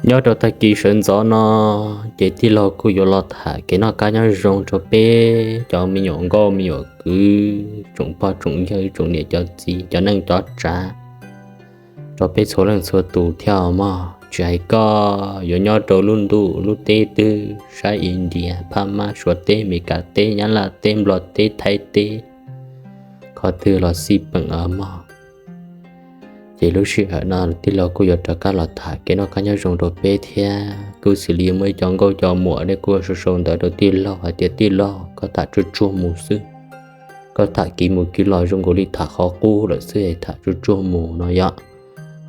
Nyob rau tag kis sawv ntxov no, ces tij laug kuj yuav los tham kev noj qab nyob zoo rau peb cov me nyuam nkauj me nyuam kwv, tsoom pog tsoom yawg, tsoom niam cov txiv, cov neej cov tsav, rau peb txhua leej txhua tus thiab os mog. Tsis hais koj yuav nyob rau lub ntuj lub teb twg, sab India, Phab Mab, Suav teb, Meskas teb, Nyab Laj teb, Nplog teb, Thaib teb, qhov twg los xij peem os mog. Ces lub sij hawm no tij laug kuj yuav rov qab los tham kev noj qab nyob zoo rau peb thiab. Kuj xws li muaj ib co nkauj co muam nej kuj sau sau ntawv rau tij laug hais tias tij laug koj tham tsuag tsuag mus xwb, koj tham kiv mus kiv los zoo nkaus li tham qhov qub lawm xwb, tham tsuag tsuag mus no yom.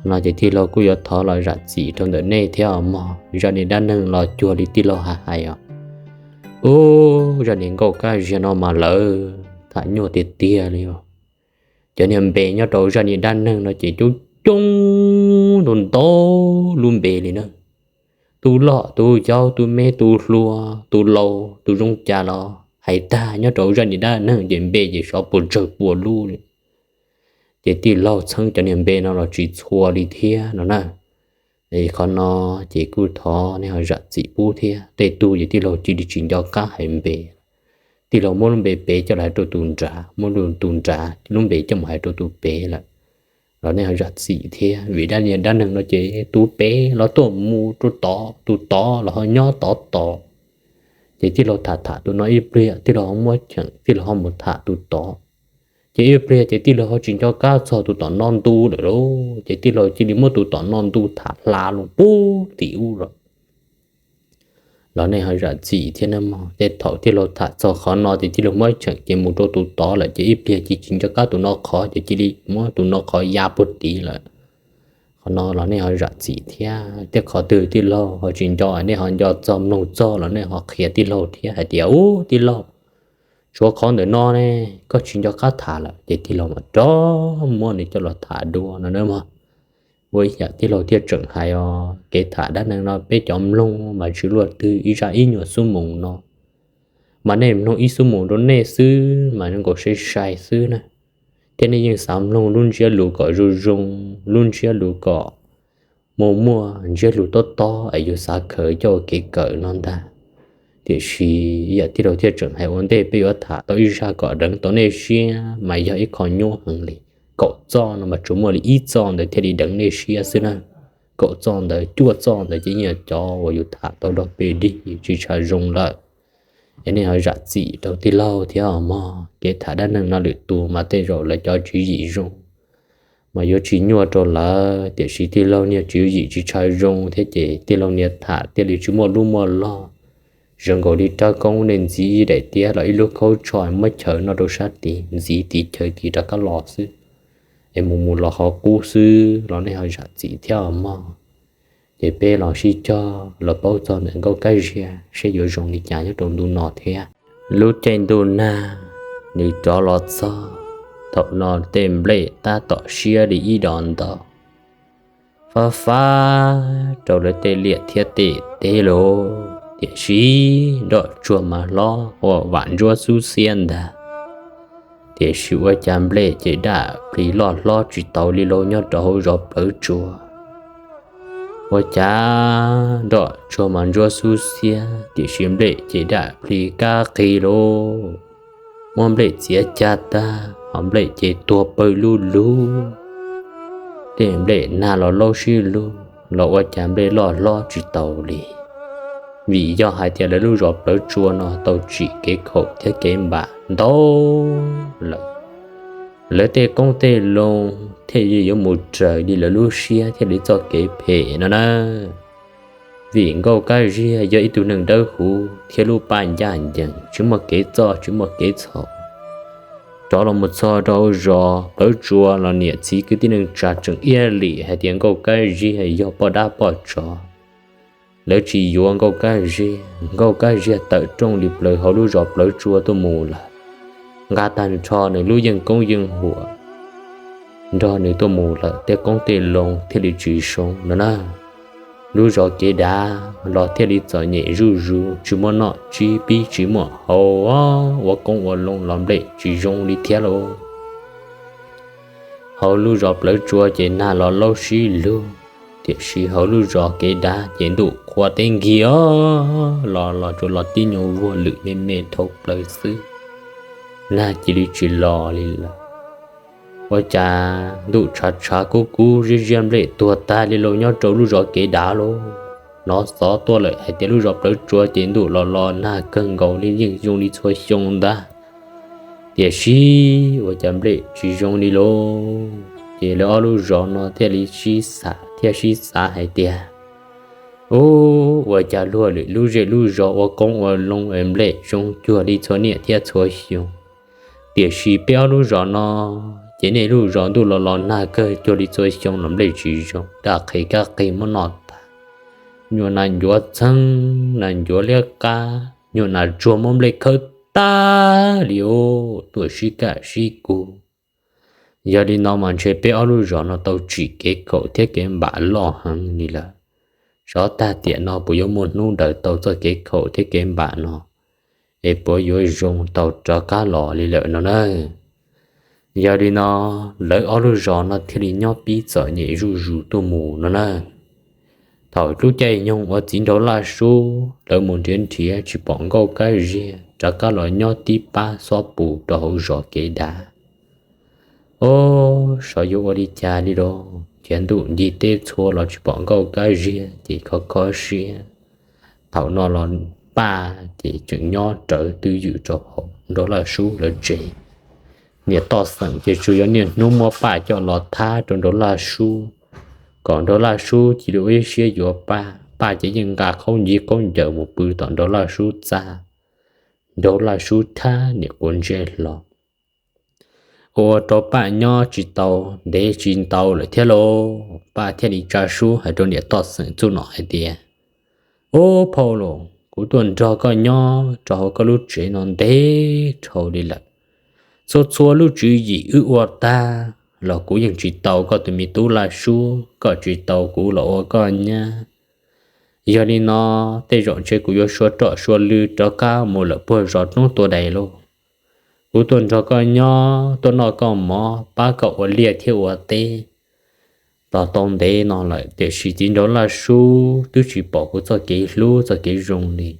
Qhov no ces tij laug kuj yuav thov los zam txim rau ntawm nej thiab os mog. Zaj niag dab neeg los cuag li tij laug hais hais os. Ub, zaj niag nkauj kab ziag no mas lawv tham nyuaj tiag tiag li os. Cov niag npe nyob rau zaj niag dab neeg no ces coob coob ntau ntau lub npe li na. Tus loj tus yau, tus me tus hluas, tus laus tus zoo cas los hais tag, nyob rau zaj niag dab neeg ces npe ces xyov puas tsawg pua lub li. Ces tij laug txheeb cov niag npe no los tsis txhua li thiab no na. Qhov no ces kuj thov nej ho zam txim pub thiab. Tej tug ces tij laug cia li tsis nco qab hais npe. Tij laug muab lub npe pem coj los hais rau tus nrad, muab tus nrad lub npe coj mus hais rau tus pem lawm. Los nej ho zam txim thiab, vim dab niag dab neeg no ces tus pem los tuaj mus rau tod, tus tod los ho nyob tod tod. Ces tij laug tham tham tus no ib pliag, tij laug ho muab cheem, tij laug ho mus tham tus tod. Ces ib pliag ces tij laug ho tsis nco qab txog tus tom no ntu lawm lauj, ces tij laug cia li muab tus tom no ntu tham hla los puag tim ub lawm. Los nej ho zam txim thiab na mog. Ces thaum tij laug tham txog qhov no ces tij laug muab cheem ces mus rau tus tod lawm, ces ib pliag ces tsis nco qab tus no qhov ces cia li muab tus no qhov ya puag tid lawm. Qhov no los nej ho zam txim thiab. Tej qhov twg tij laug ho tsis nco, nej ho nco txog mloog txog los nej ho qhia tij laug thiab hais tias ub tij laug, tshuav qhov ntawm no ne, koj tsis nco qab tham lawm, ces tij laug mam rov muab nws coj los tham dua no na mog. Ua ib yam tij laug thiaj tseem hais os, kev tham dab neeg no peb cov mloog mas tsis luaj twg, ib zaj ib nyuag xuab moos no mas nej mloog ib xuab moos rau nej xwb mas zoo nkaus sai sai xwb na. Thiab nej yeej xav mloog lub ntsiab lus kom zoo zoo, lub ntsiab lus kom muaj muaj, ntsiab lus tob tob es yus xav khaws coj ua kev kawm no ntag. Tiam sis ib yam tij laug thiaj tseem hais ua ntej peb yuav tham tau ib zaj kom deev tau nej siab mas yog ib qho nyuaj heev li. Kaum txoj no mas tsuas muaj li ib txoj ntawd thiaj li deev nej siab xwb na. Kaum txoj ntawd, cuaj txoj ntawd ces yeej yog cov uas yus tham tau dog pes dig tsis tshua zoo lawm. Es nej ho zam txim rau tij laug thiab os mog. Kev tham dab neeg no lwm tus mas tej zaum lawv cov tswv yim zoo mas yuav tsis nyuaj rau lawv, tiam sis tij laug niag tswv yim tsis tshua zoo thiab ces tij laug niag tham thiaj li tsis muaj lub muaj log. Zoo nkaus li rab koob nej ntxiv ib daim tiab los ib lub khaub tsho muab chaws noj rau sab tid, ntxiv tid chaws tid rov qab los xwb, es mus mus los qhov qub xwb los nej ho zam txim thiab os mog. Ces peb los sib cog los paub txog ntawm nkauj kab ziag seb yuav zoo li cas nyob rau ntu no thiab. Lub caij ntuj nag nws rov los txog, thaum no tej nplej tab tom siab li ib dos ntau, fab fab rau lawv tej liaj thiab tej teb lauj. Tiam sis nroj tsuag mas hlob ua vam ntsuab xub xiab ntag. Tiam sis ua cas nplej ces daj plis loj hlob tsis taus li lauj nyob rau hauv zos plawv tsua. Ua cas nroj tsuag mas ntsuab xub xiab, tiam sis nplej ces daj plis kab qis lauj. Muab nplej txiav cag tag, ho nplej ces tuag pawg lug lug. Tej nplej nag los laub sib lug los ua cas nplej loj hlob tsis taus li. Vim yog hais tias lawv lub zos plawv tsua no tau tsim kev khaum thiab kev npam ntau lawm. Lawv tej qoob tej loo thiaj li yuav mus raws li lawv lub siab thiab li txoj kev phem no na. Vim nkauj kab ziag yog ib tug neeg dawb huv thiab lub paj ncaj ncees, tsis muaj kev txoj tsis muaj kev txhaum. Rov los mus txog rau hauv zos plawv tsua los niam txiv kwv tij neej tsa tseem iab lim hais tias nkauj kab ziag yog poj dab poj tsov. Lawv tsis yuav nkauj kab ziag, nkauj kab ziag tawm rooj li plaws hauv lub zos plawv tsua tuaj mus lawm. Nqa tag nrho nws lub yeej koob yeej huam nrog nws tuaj mus lawm, tej qoob tej loo thiaj li tsis zoo no na. Lub zos kev dav los thiaj li txom nyem zuj zus, tsis muaj noj tsib pib tsis muaj haus, ua qoob ua loo los nplej tsis zoo li thiab lauj. Hauv lub zos plawv tsua ces nag los laub sib lug, Tiam sis hauv lub zos kev dav ces ntuj qhua teb nkig os, los los tsuas los tib nyuag vuag lwm me me dhau plaws xwb, nag cia li tsis los li lawm. Ua cas ntuj tshav tshav kub kub ziab ziab nplej tuag tag li lauj nyob rau lub zos kev dav lauj. Hnov xov tuaj lawm hais tias lub zos plawv tsuas ces ntuj los los nag kawg nkaus li yeej zoo li txhua xyoo ntag. Tiam sis ua cas nplej tsis zoo li lauj. Ces lawv ob lub zos no thiaj li sib xam thiab sib xav hais tias, ub, ua cas luag lwm lub zej lub zos ua qoob ua loo es nplej zoo cuag li txhua niaj thiab txhua xyoo, tiam sis peb ob lub zos no ces nej lub zos ntuj los los nag kawg cuag li txhua xyoo los nplej tsis zoo, daj qis kab qig muab noj tag. Nyuam nas ncuav txheeb, nas ncuav liab qab, nyuam nas tsuag muab nplej khawb tag li os, tuaj sib kaj sib kug. Yog li no mas ntshe peb ob lub zos no tau tsim kev khaum thiab kev npam loj heev li lawm. Xyov tag tiam no puas yuav muaj hnub daws tau txoj kev khaum thiab kev npam no, es puas yuav zoo tau rov qab los li lawm no na. Yog li no, lawv ob lub zos no thiaj li nyob pib txom nyem zuj zus tuaj mus no na. Thaum lub caij nyoog uas txiv nraug Laj Sub lawv mus nrhiav nrhiav tsis pom Nkauj Kab Ziag rov qab los nyob tib pab xob pus rau hauv zos kev dav. Ob, xyov yuav ua li cas li lauj, nrhiav ntuj ncig teb txhua los tsis pom Nkauj Kab Ziag ces kho kho siab. Thaum no los Paj ces tseem nyob rawv twj ywm rau hauv nraug Laj Sub lawv tsev. Niam Toj Xeem ces tsuas yog niaj hnub muab Paj coj los thab rau nraug Laj Sub, kom nraug Laj Sub cia li ua ib siab yuav Paj. Paj ces yeej nqa qhaub ncig qhaub ncaws mus pw tom nraug Laj Sub txaj. Nraug Laj Sub thab niam quav ntsej hlo, ua rau Paj nyob tsis tau ntev tsis ntau lawm thiab lauj. Paj thiaj li tsa suab hais rau niam Toj Xeem txuj nom hais tias, Ub phauj lauj, kuv tuaj nrog koj nyob rau hauv koj lub tsev no ntev dhau li lawm. Txhua txhua lub tswv yim wb ua tag los kuv yeej tsis tau koj tus me tub Laj Sub, koj tsis tau kuv los ua koj nyab. Yog li no, tej zaum ntshe kuv yuav sua roj sua lw rov qab mus lawm puag zos roob tua dais lauj. Kuv tuaj nrog koj nyob, tuaj noj koj mov, pab koj ua liaj thiab ua teb los tau ntev no lawm, tiam sis txiv nraug Laj Sub twb tsis pom kuv txoj kev hlub txoj kev zoo li.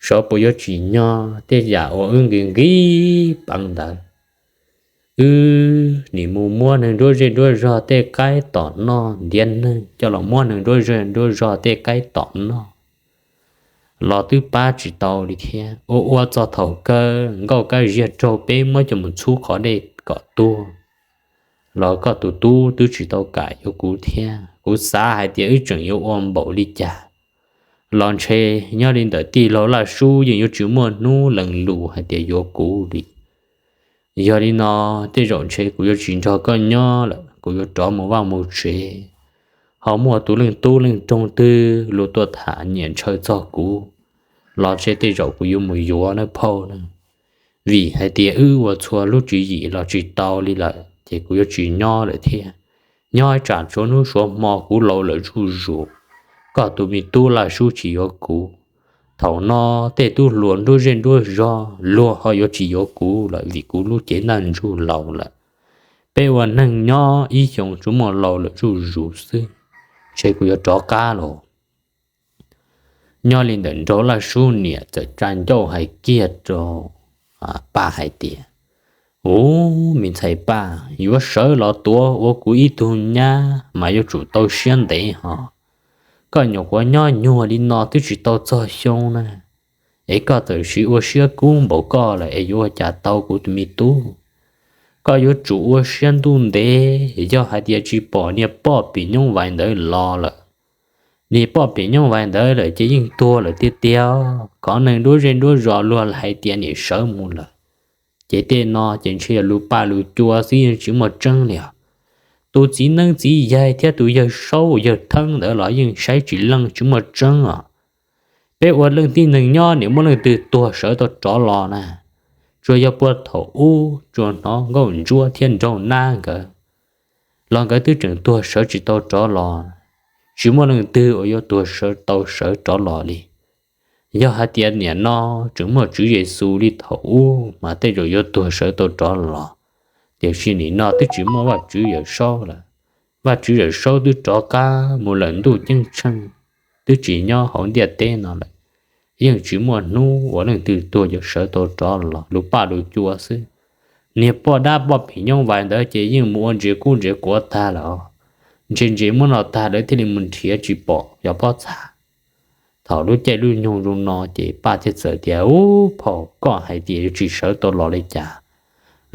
Xyov puas yuav tsim nyog tej yam uas wb nqis nqis peev ntawd. Wb nim mus muab neeg nruab zej nruab zog tej qaib tom noj, ntiav neeg coj los muab neeg nruab zej nruab zog tej qaib tom noj los twb pab tsis tau li thiab. Ua ua txog thaum kawg Nkauj Kab Ziag raug peb muab coj mus txhub qhov dej kom tuag los koj tus tub twb tsis tau kam yuav kuv thiab. Kuv xav hais tias wb tseem yuav ua npaum li cas los ntshe nyob li ntawm tij laug Laj Sub yeej yuav tsis muaj hnub lees lus hais tias yuav kuv li. Yog li no, tej zaum ntshe kuv yuav tsis nrog koj nyob lawm, kuv yuav rov mus vaj mus tsev. Ho muaj tus leej tub leej toog twg los tuaj tham nyiam ntshaw txog kuv los ntshe tej zaum kuv yuav mus yuav nawb phauj na. Vim hais tias wb ua txhua lub tswv yim los tsis tau li lawm ces kuv yuav tsis nyob lawm thiab. Nyob ib tsam suav hnub suav hmo kuv laus lawm zuj zus, koj tus me tub Laj Sub tsis yuav kuv. Thaum no tej tub hluas nruab zej nruab zog luag ho yuav tsis yuav kuv lawm vim kuv lub cev ntaj ntsug laus lawm. Peb ua neeg nyob ib xyoos tsuas muaj laus lawm zuj zus xwb, ntshe kuv yuav rov qab los. Nyob li ntawm nraug Laj Sub niam txawm tsa ncauj hais kiag rau Paj hais tias, Ub, me ntxhais Paj, yuav sawv los tuav ua kuv ib tug nyab mas yuav tsum tau siab ntev ho. Koj nyuam qhuav nyob nyuag li no twb tsis tau txog xyoo na, es koj txawm siv ua siab kub npaum koj lawm es yuav ua cas tau kuv tus me tub. Koj yuav tsum ua siab ntuj ntev, yog hais tias tsis pom niag poj pim nyoob vais ntawd los lawm. Niag poj pim nyoob vais ntawd lawm ces yeej tuag lawm tiag tiag. Kov neeg nruab zej nruab zos luag hais tias niam sawv mus lawm, ces tej no ces ntshe yog lus paj lus cua xwb yeej tsis muaj tseeb li os. Tus txiv neeb txiv yaig thiab tus yawg saub yawg theeb ntawd los yeej saib tsis leej tsis muaj tseeb os. Peb ua leej tib neeg nyob niam muaj leej twg tuag sawv tau rov los na? Tsuas yog puag thaum ub tsuas hnov nkauj ntsuab thiab nraug nab nkawd los nkawd twb tseem tuag sawv tsis tau rov los, tsis muaj leej twg uas yuav tuag sawv tau sawv rov los li. Yog hais tias niam no tseem muaj Tswv Yexus li thaum ub mas tej zaum yuav tuag sawv tau rov los, tiam sis nim no twb tsis muaj Vajtswv Yawm Saub lawm. Vaj Tswv Yawm Saub twb rov qab mus lawm ntuj ceeb tsheej, twb tsis nyob hauv ntiaj teb no lawm. Yeej tsis muaj hnub uas leej twg tuag yuav sawv tau rov los lub paj lub cua xwb. Niag poj dab poj phim nyuj vais ntawd ces yeej mus ua ntses kub ntses quav tag lawm. Ntses ntses muab noj tag lawv thiaj li mus nrhiav tsis pom cov pob txha. Thaum lub caij lub nyoog zoo no ces Paj thiaj txawm tias, Ub, phauj, koj hais tias yuav tsis sawv tau los li cas?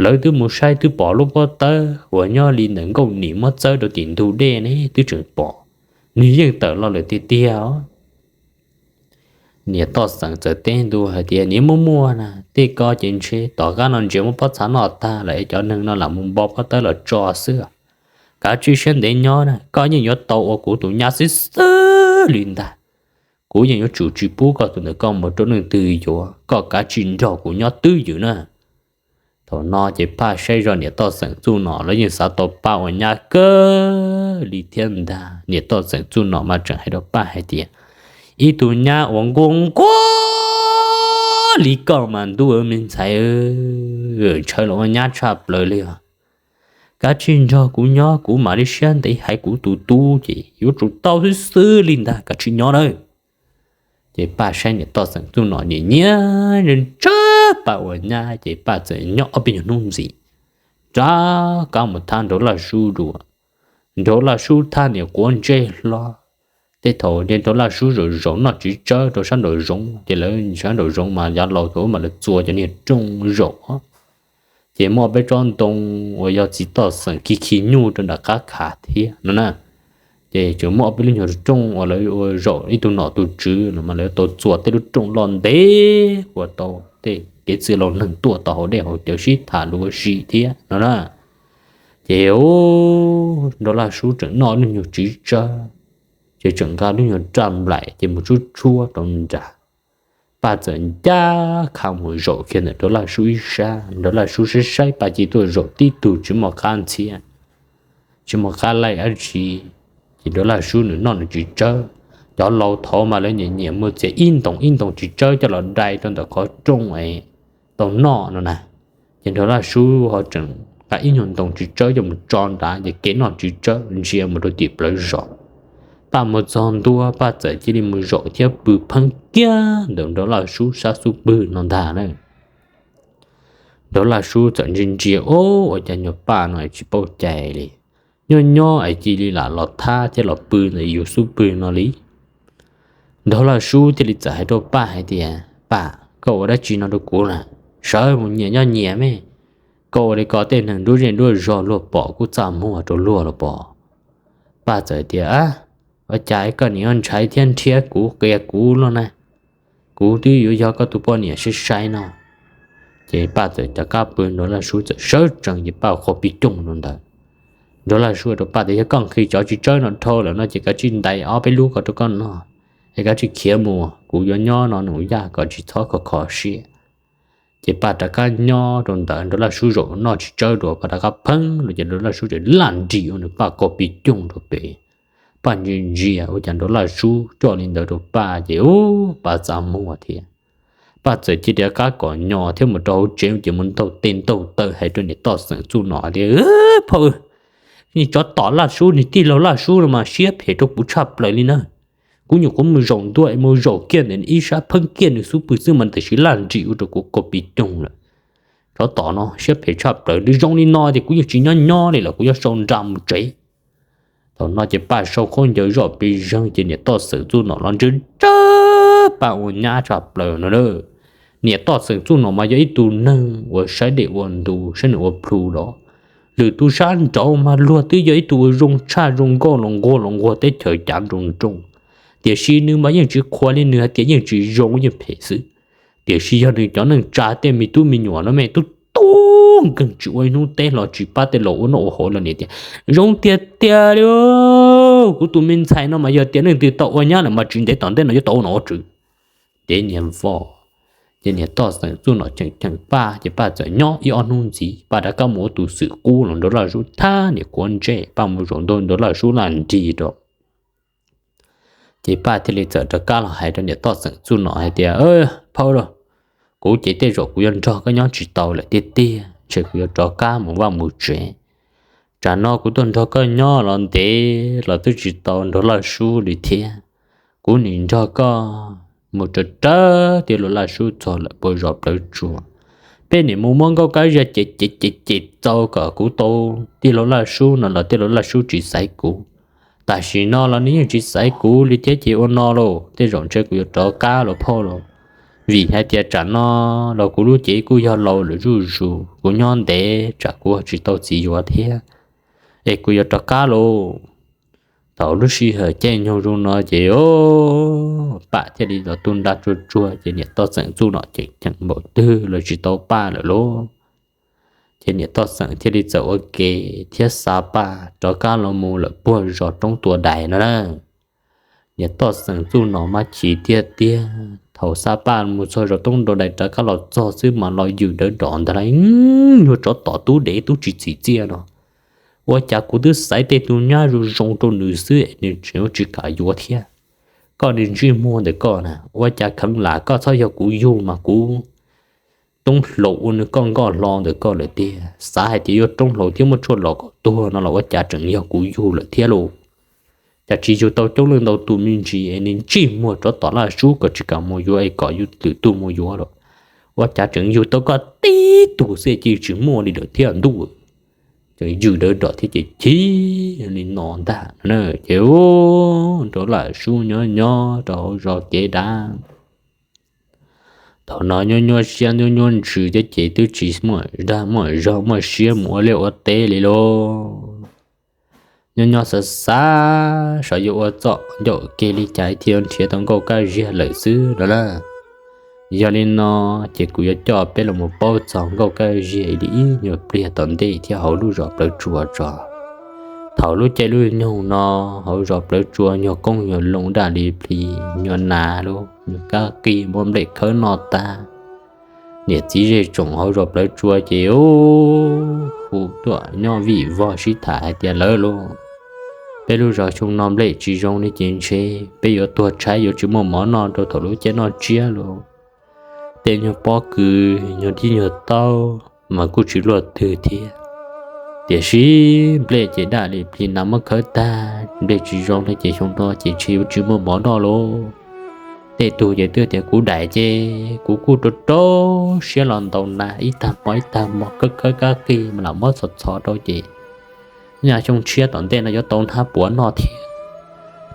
Lawv twb mus saib twb pom lub pob tawb uas nyob li ntawm Nkauj Nim muab txawb rau tim ntug dej ne twb tseem pom. Nws yeej tawm los lawm tiag tiag os. Niam Toj Xeem txawm teb ntua hais tias, Niam, muaj muaj na, tej ko ces ntshe tom qab no ntses muab pob txha noj tag lawm es cov neeg no lam mus npo pob tawb los tso xwb. Kav tsij siab ntev nyob na, koj yeej yuav tau ua kuv tus nyab xwb xwb li ntag. Kuv yeej yuav tsum tsis pub koj tus ntawm koj mus rau leej twg yuav, koj kav tsij nrog kuv nyob twj ywm na. Thaum no ces Paj saib zoj niam Toj Xeem Txuj Nom lawv yeej xav tau Paj ua nyab kawg li thiab ntag. Niam Toj Xeem Txuj Nom mas tseem hais rau Paj hais tias, Ib tug nyab uas nquag nquag li koj mas ntuj me ntxhais, ntshaw los ua nyab tshaj plaws li os. Kav tsij nrog kuv nyob, kuv mam li siab ntev hais kuv tus tub ces yuav tsum tau xwb xwb li ntag, kav tsij nyob nawb. Ces Paj saib niam Toj Xeem Txuj Nom nyiam nyiam ntshaw Paj ua nyab ces Paj txawm nyob ob peb nyuag hnub ntxiv, rov qab mus thab Nraug Laj Sub dua. Nraug Laj Sub thab niam quav ntsej hlo. Tej thaum niag Nraug Laj Sub zaum zaum noj txiv tsawb rau sab nraum zoov ces lawv sab nraum zoov mas yav laus thaum ub mas lawv txua cov niag rooj zaum. Ces muaj peb tsob ntoo uas yog txiv toj xeem khi khi nyuj rau nram qab khav thiab no na. Ces tseem muaj ob peb lub nyuag rooj uas lawv ua zaum ib tug nom tus tswv no mas lawv tau txua tej lub rooj loj ntev ua tau tej kev txwj laus neeg tuaj tau hauv dej hauv cawv sib tham lus ua si thiab no na. Ces Nraug Laj Sub tseem noj lub nyuag txiv tsawb, ces tseem nqa lub nyuag raj nplaim ces mus tshuab tshuab rau nram. Paj txawm ncaj qha mus zaum kiag ntawm Nraug Laj Sub ib sab, Nraug Laj Sub saib saib Paj cia li tuaj zaum tib tug tsis muaj qab ntxhiab, tsis muaj qab laij dab tsi. Ces Nraug Laj Sub nws noj nws txiv tsawb. Cov laus thaud mas lawv nyiam nyiam muab txiav ib ntoos ib ntoos txiv tsawb coj los dai rau ntawm qhov rooj es tau noj no na. Ces Nraug Laj Sub ho tseem nqa ib nyuag ntoos txiv tsawb coj mus tso nrad ces kev noj txiv tsawb ntsia mus rau tim plawv zos. Paj mus txog ntua Paj txawm cia li mus zaum thiab pw pheeb kiag ntawm Nraug Laj Sub sab xub pwg no ntag na. Nraug Laj Sub txawm ntsia ntsia, Ub, ua cas nyuag Paj no tsis paub cai li, nyob nyob es cia li lam los thab thiab los pw ntawm yus xub pwg no li. Nraug Laj Sub thiaj li txawm hais rau Paj hais tias, Paj, koj ua dab tsi no rau kuv na? Sawv mus nyias nyob nyias me. Koj ua li ko tej neeg nruab zej nruab zog luag pom kuj txaj muag rau luag los pom. Paj txawm tias, Ua cas koj nim no ntshai thiab nrhiav kuv qias kuv luaj na? Kuv twb yuav yog koj tus poj niam sai sai no. Ces Paj txawm rov qab pw, Nraug Laj Sub txawm sawv tsees ces Paj qhua pis cooj rau ntawd. Nraug Laj Sub rau Paj tias, Yog koj nqhis cov txiv tsawb no dhau lawm no ces kav tsij ntais ob peb lub ko rau koj noj, es kav tsij khiav mus, kuv yuav nyob no nws yaj kom tsis txhob kho kho siab. Ces Paj rov qab nyob rau ntawd, Nraug Laj Sub zaum noj txiv tsawb dua, Paj rov qab pheeb los ces Nraug Laj Sub txawm laj nris ua nws Paj qhua pis cooj rau pem. Paj ntsia ntsia ua cas Nraug Laj Sub coj li ntawd rau Paj ces ub, Paj txaj muag thiab. Paj txawm cia li rov qab kom nyo thiab mus rau hauv tsev ces mus ntaug tes ntaug taw hais rau niam Toj Xeem Txuj Nom tias, Phauj, niag tsov tom Laj Sub, niag tij laug Laj Sub no mas siab phem rau kuv tshaj plaws li na. Kuv nyuam qhuav mus zaum ntua es mus zaum kiag ntawm ib sab pheeb kiag nws xub pwg xwb mas tam sim laj nris ua rau kuv qhua pis cooj lawm. Tsov tom no siab phem tshaj plaws li, zoo li no ces kuv yeej tsis nyob nyob li lawm, kuv yuav sau nra mus tsev. Thaum no ces Paj sau khaub ncaws zoj pes zeeg ces niam Toj Xeem Txuj Nom los ntsawg ntsawg Paj ua nyab tshaj plaws no na. Niam Toj Xeem Txuj Nom mas yog ib tug neeg uas saib dej ua ntu saib nws ua plhu los, lwm tus sab nraud mas luag twb yog ib tug uas zoo tshaj zoo nkauj los nquag los nquag teb chaws cav nroo nroo, tiam sis nws mas yeej tsis qhuas li, nws hais tias yeej tsis zoo, yeej phem xwb. Tiam sis yog nws cov neej tsa tej me tub me nyuam no me tub tub nkeeg tsis ua ib hnub teb hlo tsis pab tej laus ua noj ua haus los nws tias, Zoo tiag tiag li, kuv tus me ntxhais no mas yog tias leej twg tau ua nyab lawm mas tsis ntev tom ntej no yuav tau ua nom ua tswv. Ces niam vos, ces niam Toj Xeem Txuj Nom cheem cheem Paj ces Paj txawm nyob ib ob hnub ntxiv Paj rov qab mus ua tus xwm qub los Nraug Laj Sub thab niam quav ntsej, Paj mus zaum ntua Nraug Laj Sub laj nrig rau. Ces Paj thiaj li txawm rov qab los hais rau niam Toj Xeem Txuj Nom hais tias, Phauj lauj, kuv ces tej zaum kuv yuav nrog koj nyob tsis tau lawm tiag tiag, ntshe kuv yuav rov qab mus vaj mus tsev. Tsam no kuv tuaj nrog koj nyob los ntev los twb tsis tau nrog Laj Sub li thiab. Kuv nim nrog koj mus rawv rawv tij laug Laj Sub txog lawm puag zos Plawv Tsua. Peb nim mus muab Nkauj Kab Ziag cem cem cem cem txaus kom kuv tau tij laug Laj Sub no los tij laug Laj Sub tsis xaiv kuv. Tam sim no los nws yeej tsis xaiv kuv li thiab ces ua no lauj, tej zaum ntshe kuv yuav rov qab los phauj lauj. Vim hais tias tsam no los kuv lub cev kuj yog laus lawm zuj zus, kuv nyob ntev tsam kuv tsis tau txiv yuav thiab, es kuv yuav rov qab lauj. Thaum lub sij hawm caij nyoog zoo no ces Paj thiaj li los tu nra tsuag tsuag ces niam Toj Xeem Txuj Nom ceem ceem npaum twg los tsis tau Paj lawm lauj. Ces niam Toj Xeem thiaj li txawm ua ke thiab xa Paj rov qab los mus lawm puag zos Roob Tua Dais no na. Niam Toj Xeem Txuj Nom mas chim tiag tiag, thaum xa Paj mus txog zos Roob Tua Dais rov qab los txog xwb mas los ywm dawv dom ntag lauj, nyuag tsov tom tub dev tub tsis txim txiaj no. Ua cas kuv twb xaiv tej tus nyab zoo zoo rau nws xwb es nws tseem tsis kam yuav thiab. Koj niag ntsej muag ntawm koj na, ua cas kheev lam koj txhob yog kuv yug mas kuv roob hlaus ua nws koj nkoj hlo ntawm koj lawm tiag. Xav hais tias yuav roob hlaus thiab muaj tshuaj los kom tuag no los ua cas tseem yog kuv yug lawm thiab lauj. Cas tsis yug tau coob leej ntau tus me ntsis es niag ntsej muag tsov tom Laj Sub koj tsis kam mus yuav es kom yus lwm tus mus yuav los, ua cas tseem yug tau koj tib tug xwb cia tsis muaj li lawm thiab ntuj. Tseem ywm dawv dom thiab ces chim li no ntag no na. Ces nrog Laj Sub nyob nyob rau hauv zos kev dav. Thaum no nyuaj nyuaj siab nyuaj nyuaj ntsws thiab ces twb tsis muaj dag muaj zog muaj siab mus ua liaj ua teb li lauj. Nyob nyob xav xav saib yuav ua txoj ncauj ke li cas thiaj nrhiav tau Nkauj Kab Ziag lawm xwb no na. Yog li no ces kuv yuav coj peb los mus paub txog Nkauj Kab Ziag li ib nyuag pliag tom ntej thiab hauv lub zos Plawv Tsua tso. Thaum lub caij lub nyoog no hauv zos Plawv Tsua nyuag qoob nyuag loo daj li plis, nyuag nas lub nyuag kab qij muaj nplej khawb noj tag. Niam txiv zej tsoom hauv zos Plawv Tsua ces hu tuaj nyob vij vog sib tham hais tias lawv lauj, peb lub zos xyoo no nplej tsis zoo li ces ntshe peb yuav tuag tshaib yuav tsis muaj mov noj rau thaum lub caij noj tsiab lauj. Tej nyuag pob kws nyuag dib nyuag taub mas kuj tsis luaj twg thiab. Tiam sis nplej ces daj li plis nas muab khawb tag, nplej tsis zoo li ces xyoo no ces ntshe yuav tsis muaj mov noj lauj. Tej tug ces twb tias kuv daim ces kuv kuj rau rau siab los ntaus nas ib tag hmo ib tag hmo, khawb khawb kab qij mas lam muab txhos txhos rau ces nyaj xyoo tshiab tom ntej no yuav tau hnab puav noj thiab.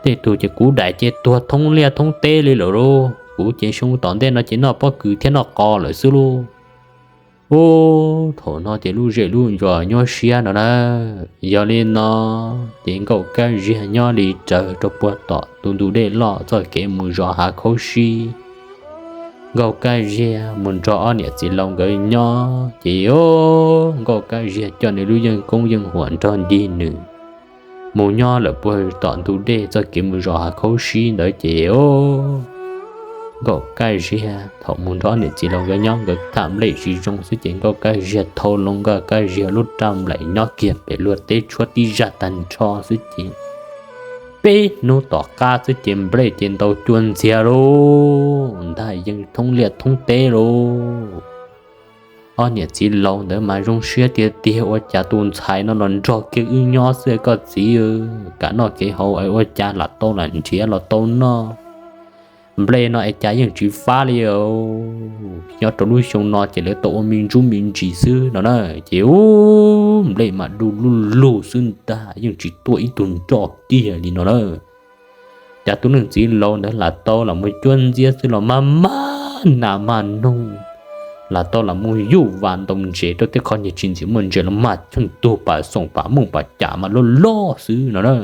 Tej tug ces kuv daim ces tuag thoob liaj thoob teb li lawm lauj, kuv ces xyoo tom ntej no ces noj pob kws thiab noj qos lawm xwb lauj. Ub, thaum no ces lub zej lub zos nyuaj siab no na. Yog li no ces Nkauj Kab Ziag nyob li raws rau puag tom tus ntug dej loj txoj kev mus zos Hav Khaub Sib. Nkauj Kab Ziag mus nrog ob niam txiv laus nkawd nyob ces Nkauj Kab Ziag coj nws lub yeej koob yeej huam nrog ncig nws mus nyob lawm puag tom ntug dej txoj kev mus zos Hav Khaub Sib ntawd ces Nkauj Kab Ziag thaum mus nrog ob niam txiv laus nkawd nyob nkawd tham nplej tsis zoo xwb ces Nkauj Kab Ziag thau loo Nkauj Kab Ziag lub raj nplaim nyob kiag pem luag teb tshuab tib zaj tag nrho xwb ces peb hnub tom qab xwb ces nplej ces ntaus cua ntxiag lauj, ntag yeej thoob liaj thoob teb lauj. Ob niam txiv laus ntawd mas zoo siab tiag tiag, ua cas tus ntxhais no los nrog kiag wb nyob xwb koj txiv, kam noj kev haus es ua cas lam tau lam nrhiav los tau noj. Nplej no es cas yeej tsis fab li. Nyob rau lub xyoo no ces lawv tau ua me ntsuj me ntsis xwb no na, ces ub nplej mas du lug lug xwb ntag, yeej tsis tuaj ib tug nroj kiag li no na. Cas tus leej txiv laus ntawd lam tau lam mus cuab ntxiab xwb los maj maj nas maj noog, lam tau lam mus yuj vas ntaus ntses rau tej qhov niag tsis ntxim muaj ntses los maj cheej tug pam xoom pam mooj pam cam mas loj loj xwb no na.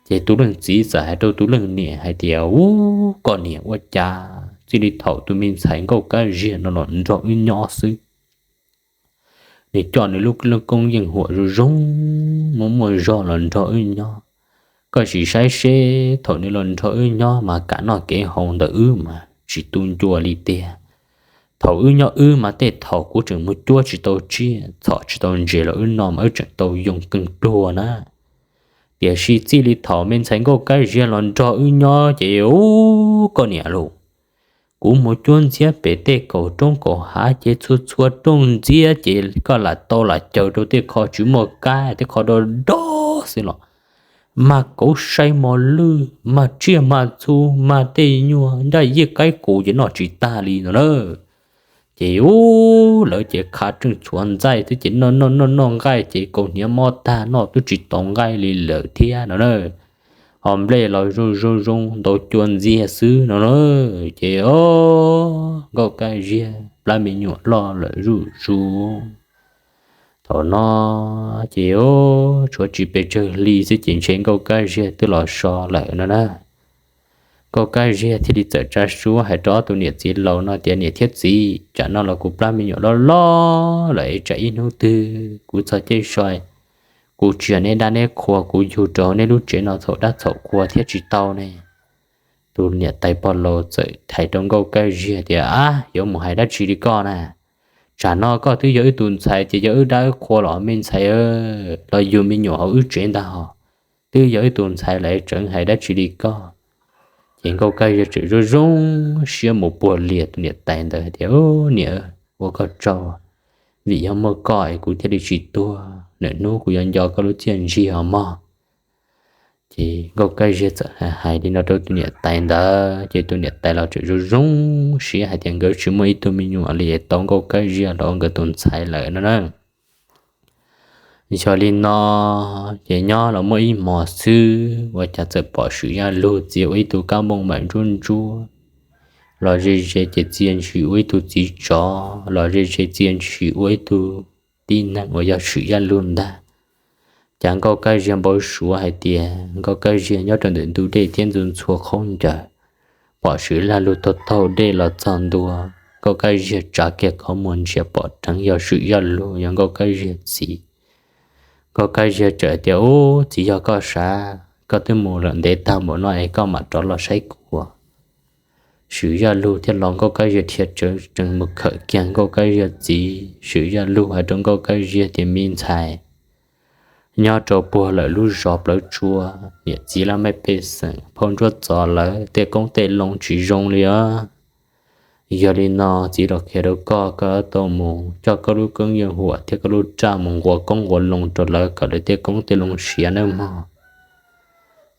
Ces tus leej txiv txawm hais rau tus leej niam hais tias, Ub, koj niam, ua cas txij li thaum tus me ntxhais Nkauj Kab Ziag no los nrog wb nyob xwb, nws coj nws lub koob yeej huam zoo zoo, muaj muaj zog los nrog wb nyob. Koj sim saib seb thaum nws los nrog wb nyob mas kam noj kev haus ntawm wb mas tsis tu ncua li tiag. Thaum wb nyob wb mas tej thaum kuv tseem mus cuab tsis tau tsiaj txhom tsis tau ntses los wb noj mas wb tseem tau yoo keej pluag na. Tiam sis txij li thaum me ntxhais Nkauj Kab Ziag los nrog wb nyob ces ub, koj niam lauj, kuv mus cuab ntxiab pem tej kaum roob kaum hav ces txhua txhua rooj ntxiab ces koj lam tau lam caws rau tej qho tsis muaj kab, tej qho do do xwb los mag kauv sai mos lwj, mag tsiaj mag txhu, mag tej nyuag nraj yij qaib qus ces noj tsis tag li no na. Ces ub, lawv ces qha tseej txhuav ntxaij xwb ces noj noj noj noj nqaij ces kaus hniav mob tag noj twb tsis tau nqaij li lawm thiab no na. Ho nplej los zoo zoo zoo ntau cua ntxiag xwb no na. Ces o, Nkauj Kab Ziag plab me nyuam loj lawm zuj zus. Thaum no ces o, tshuav tsis pes tsawg hli xwb ces ntshe Nkauj Kab Ziag twb los so lawm no na. Nkauj Kab Ziag thiaj li txawm tsa suab hais rau ob tus niam txiv laus no tias, Niam thiab txiv, tsam no los kuv plab me nyuam loj loj lawm es tsam ib hnub twg kuv txog caij so kuv tsis yog neb dab neb qhua, kuv yug rau nej lub tsev no txhaum dab txhaum qhua thiab tsis tau ne. Tus niam tais pog laus txawm hais rau Nkauj Kab Ziag tias, Ab, yuav mus hais dab tsi li koj na? Tsam no koj twb yog wb tus ntxhais ces yog wb dab wb qhua los me ntxhais, los yug me nyuam hauv wb tsev ntag hos. Twb yog wb tus ntxhais lawm tseem hais dab tsi li koj? Ces Nkauj Kab Ziag tseem zoo zoo siab mus puag lias tus niam tais ntawd tias, Niam, ua koj tsaug, vim yog muaj koj es kuv thiaj li tsis tuag, lwm hnub kuv yuav nco koj lub txiaj ntsig os mog. Ces Nkauj Kab Ziag txawm hais li no rau tus niam tais ntawd ces tus niam tais los tseem zoo zoo siab hais tias nkawd tsis muaj ib tug me nyuam li es tau Nkauj Kab Ziag los ua nkawd tus ntxhais lawm no na. Yog li no ces nyob los muaj ib hmos xwb ua cas txawm pom Swm Yaj Lug txia ua ib tug kab npauj npaim ntsuab ntsuab, los ze ze ces txia ntshis ua ib tug txiv tsov, los ze ze txia ntshis ua ib tug tib neeg uas yog Swm Yaj Lug ntag. Cas Nkauj Kab Ziag npau suav hais tias Nkauj Kab Ziag nyob rau ntawm ntug dej thiab ntxhua ntxhua khaub ncaws, pom Swm Yaj Lug taug taug dej los txog ntua, Nkauj Kab Ziag tsa kiag qhov muag ntsia pom reev yog Swm Yaj Lug, yog Nkauj Kab Ziag txiv. Nkauj Kab Ziag txawm tias, Ub, txiv, yog koj sav, koj twb mus lawm ntev tag npaum no es koj mam rov los saib kuv. Swm Yaj Lug thiaj los, Nkauj Kab Ziag dhia tsees mus khawm kiag Nkauj Kab Ziag txiv. Swm Yaj Lug hais rau Nkauj Kab Ziag tias, Me ntxhais, nyob rau puag lawm lub zos Plawv Tsua, niam txiv laj mej pej xeem phauj ntsuab txos lawv tej qoob tej loo tsis zoo li os. Yog li no txiv los qhia rau koj, koj tau mus coj koj lub koob yeej huam thiab koj lub raj mus nqua qoob nqua loo rau lawv kom lawv tej qoob tej loo siav nawb mog.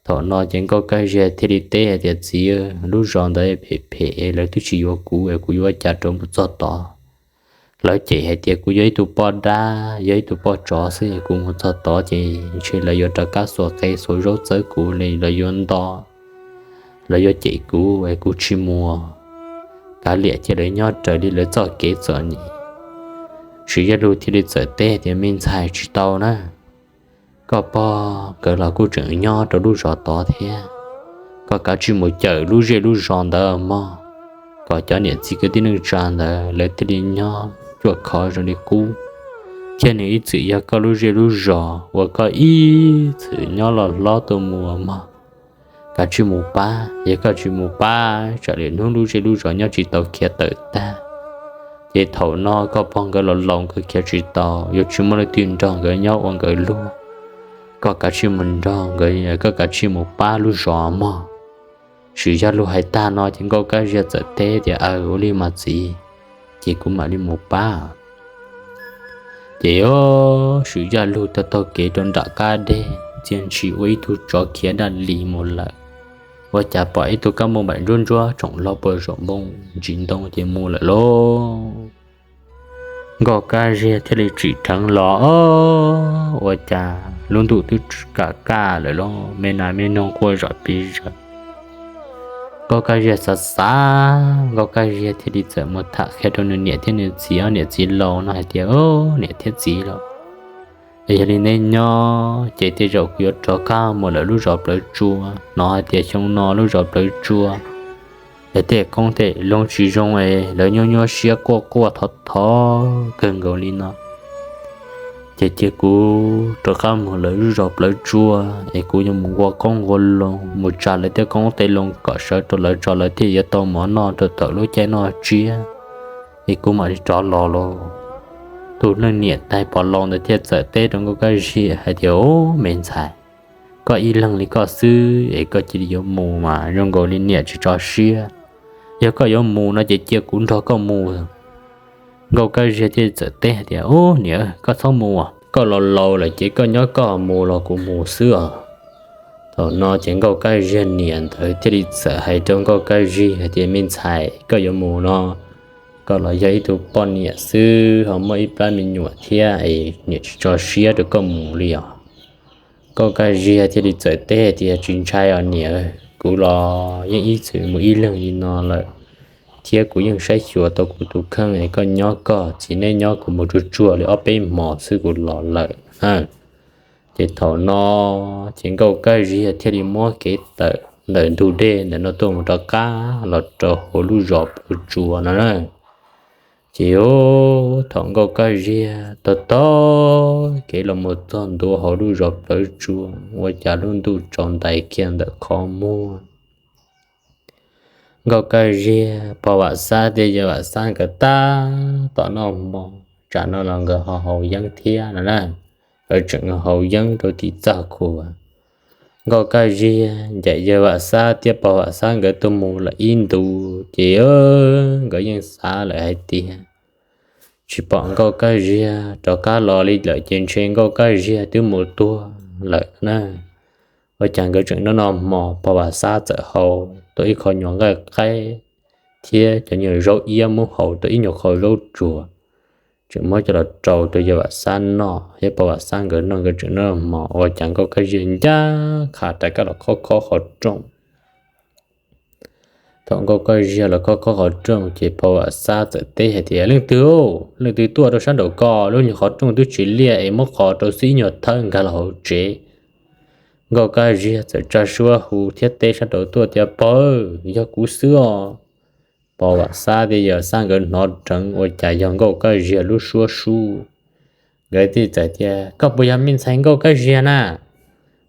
Thaum no ces Nkauj Kab Ziag thiaj li teb hais tias, Txiv, lub zos ntawd phem phem, lawv twb tsis yuav kuv es kuv yuav ua cas rov mus txog tod? Lawv cem hais tias kuv yog ib tug poj dab, yog ib tug poj tsov xwb, kuv mus txog tod ces ntshe lawv yuav rov qab xuas qe xuas zaub txawb kuv li, lawv yuav nto, lawv yuav cem kuv es kuv tsis mus. Kav liam cia lawv nyob raws li lawv txoj kev txom nyem. Swm Yaj Lug thiaj li txawm teb tias, Me ntxhais, tsis tau na, koj pog nkawd los kuj tseem nyob rau lub zos tod thiab. Koj kav tsij mus cawm lub zej lub zos ntawd mog, kom cov niam txiv kwv tij neej tsa ntawd lawv thiaj li nyob cuaj khov zoo li qub, thiab nws ib txwm yog koj lub zej lub zos uas koj ib txwm nyob loj hlob tuaj mus mog. Kav tsij mus pab, yog koj tsis mus pab tsam lwm hnub lub zej lub zos nyob tsis tau khiav tawm tag, ces thaum no koj pog nkawd los laus nkawd khiav tsis tau, yuav tsis muaj leej twg nrog nkawd nyob ua nkawd luag. Koj kav tsij mus nrog nkawd, koj kav tsij mus pab lub zos mog. Swm Yaj Lug hais tag no ces Nkauj Kab Ziag txawm teb tias, Aws, ua li mas txiv, ces kuv mam li mus pab. Ces o, Swm Yaj Lug taug taug kev rau nram qab deg, txia ntshis ua ib tug tsov khiav daj li mus lawm. Ua cas pom ib tug kab npauj npaim ntsuab ntsuab tsoom hlo puag saum npoo ntsis ntoo ces mus lawm lauj. Nkauj Kab Ziag thiaj li tsim dheev los, ua cas lub ntuj twb kam kaj lawm lauj, me nas me noog quaj zom pis zawg. Nkauj Kab Ziag xav xav, Nkauj Kab Ziag thiaj li txawm mus tham qhia rau nws niam thiab nws txiv, ob niam txiv laus no hais tias, Niam thiab txiv laus, yog li neb nyob ces tej zaum kuv yuav rov qab mus lawm lub zos Plawv Tsua. Hnov hais tias xyoo no lub zos Plawv Tsua lawv tej qoob tej loo tsis zoo es lawv nyuaj nyuaj siab quaj quaj thov thov kawg nkaus li no. Ces cia kuv rov qab mus lawm lub zos Plawv Tsua es kuv yuav mus nqua qoob nqua loo mus tsa lawv tej qoob tej loo kom sawv rau lawv tso lawv thiaj yuav tau mov noj rau thaum lub caij noj tsiab, es kuv mam li rov los lauj. Tus leej niam tais pog laus ntawd thiaj txawm teb rau Nkauj Kab Ziag hais tias, Au, me ntxhais, koj ib leeg li koj xwb es koj cia li yuav mus mas zoo nkaus li niam tsis tso siab. Yog koj yuav mus no ces cia kuv nrog koj mus. Nkauj Kab Ziag thiaj txawm teb hais tias, Ub niam, koj txhob mus, koj los laus lawm ces koj nyob koj, mus los kuv mus xwb os. Thaum no ces Nkauj Kab Ziag niam ntawd thiaj li txawm hais rau Nkauj Kab Ziag hais tias, Me ntxhais, koj yuav mus no, koj los yog ib tug poj niam xwb ho muaj ib plab me nyuam thiab es niam tsis tso siab rau koj mus li os. Nkauj Kab Ziag thiaj li txawm teb tias, Tsis ntshai os niam, kuv los yeej ib txwm mus ib leeg li no lawm, thiab kuv yeej saib xyuas tau kuv tus kheej es koj nyob koj, txiv neb nyob, kuv mus tsuag tsuag li ob peb hmos xwb kuv los lawm na. Ces thaum no ces Nkauj Kab Ziag thiaj li muab kev tawm ntawm ntug dej ntawm no tuaj mus rov qab los rau hauv lub zos Plawv Tsua no na. Ces thaum Nkauj Kab Ziag taug taug kev los mus txog ntua hauv lub zos Plawv Tsua, ua cas lub ntuj tsaus ntais kiag ntawm qhov muag. Nkauj Kab Ziag, pog Vam Xab thiab yawg Vam Xab nkawd tab tom noj hmo, tsam no los nkawd ho haus yeeb thiab no na. Nkawd tseem haus yeeb rau tim txaj khuas. Nkauj Kab Ziag ncaim yawg Vam Xab thiab pog Vam Xab nkawd tuaj mus lawm ib ntus ces nkawd yeej xav lawm hais tias tsis pom Nkauj Kab Ziag rov qab los li lawm ces ntshe Nkauj Kab Ziag twb mus tuag lawm na. Ua cas nkawd tseem noj noj hmo, pog Vam Xab txawm haus tau ib qho nyuag nqaij qaib thiab cov nyuag zaub iab, muab haus tau ib nyuag qho zaub tsuag, tseem muab coj los rau rau yawg Vam Xab noj thiab pog Vam Xab nkawd noj, nkawd tseem noj hmo, ua cas Nkauj Kab Ziag ncaj qha rov qab los khob khob qhov rooj. Thaum Nkauj Kab Ziag los khob khob qhov rooj ces pog Vam Xab txawm teb hais tias, Leej twg, leej twg tuaj rau sab nraum ko? Lub nyuag qhov rooj twb tsis liaj es muab qhos rau xwb, ib nyuag thawb nkag los hauv tsev. Nkauj Kab Ziag txawm tsa suab hu thiab teb sab nraud tuaj tias, Pog, yog kuv xwb os. Pog Vam Xab thiab yawg Xab nkawd hnov dheev ua cas yog Nkauj Kab Ziag lub suab sub. Nkawd thiaj txawm tias, Koj puas yog me ntxhais Nkauj Kab Ziag na?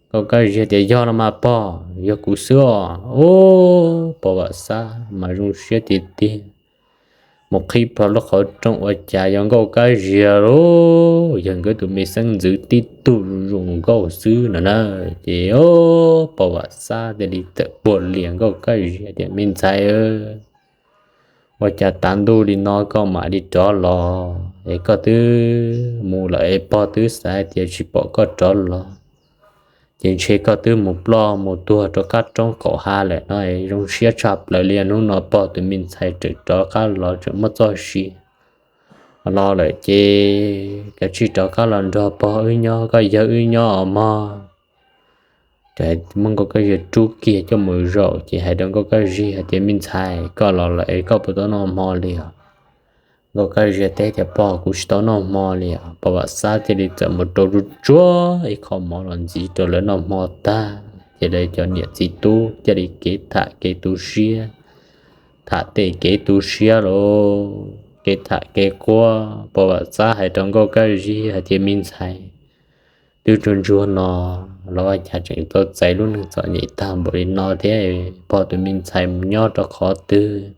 Nkauj Kab Ziag tias, Yog los mas pog, yog kuv xwb os. Ub, pog Vam Xab mas zoo siab tiag tiag, mus qhib plho lub qhov rooj ua cas yog Nkauj Kab Ziag lauj, yog nkawd tus me xeeb ntxwv tib tug zoo nkauj xwb no na. Ces pog Vam Xab thiaj li txawm puag lias Nkauj Kab Ziag tias, Me ntxhais, ua cas tav ntuj li no koj mam li rov los es koj twb mus lawm es pog twb xav hais tias tsis pom koj rov los, ces ntshe koj twb mus ploj mus tuag rau qab roob qaum hav lawm no es zoo siab tshaj plaws li. Hnub no pog tus me ntxhais tseem rov qab los tseem muaj txoj sia los lawm ces kav tsij rov qab los nrog pog wb nyob, koj yawg wb nyob os mog. Ces muab Nkauj Kab Ziag rub kiag coj mus zaum ces hais rau Nkauj Kab Ziag hais tias, Me ntxhais, koj los lawm es koj puas tau noj hmo li os? Nkauj Kab Ziag teb tias, Pog, kuv tsis tau noj hmo li os. Pog Vam Xab thiaj li txawm mus rau tsuag tsuag ib qho mov los ntxiv rau lawv noj hmo tag ces lawv cov niam txiv tub thiaj li kev tham kev tu siab, tham tej kev tu siab los kev tham kev quaj. Pog Vam Xab hais rau Nkauj Kab Ziag hais tias, Me ntxhais, twb tsuag ntsuag no los ua cas tseem tau txais lub neej txom nyem tag npaum li no thiab? Pog tus me ntxhais mus nyob rau qhov twg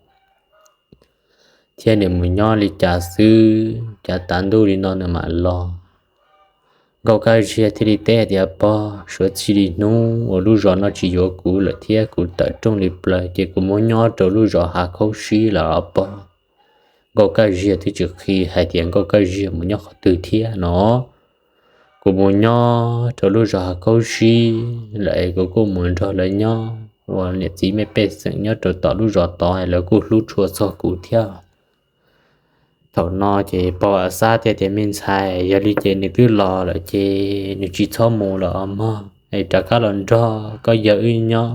thiab nws mus nyob li cas xwb, cas tav ntuj li no nws mam los? Nkauj Kab Ziag thiaj li teb tias, Pog, suav txij li hnub uas lub zos no tsis yuav kuv lawm thiab kuv tawm rooj li plaws ces kuv mus nyob rau lub zos Hav Khaub Sib lawm os pog. Nkauj Kab Ziag twb tsis qhia hais tias Nkauj Kab Ziag mus nyob qhov twg thiab no. Kuv mus nyob rau lub zos Hav Khaub Sib lawm es kuv kuj mus nrog lawv nyob ua niam txiv me pej xeem nyob rau tom lub zos tod, lawv kuj hlub tshua txog kuv thiab. Thaum no ces pog Vam Xab thiaj tias, Me ntxhais, yog li ces nws twb los lawm ces nws tsis txhob mus lawm os mog, es rov qab los nrog koj yawg wb nyob,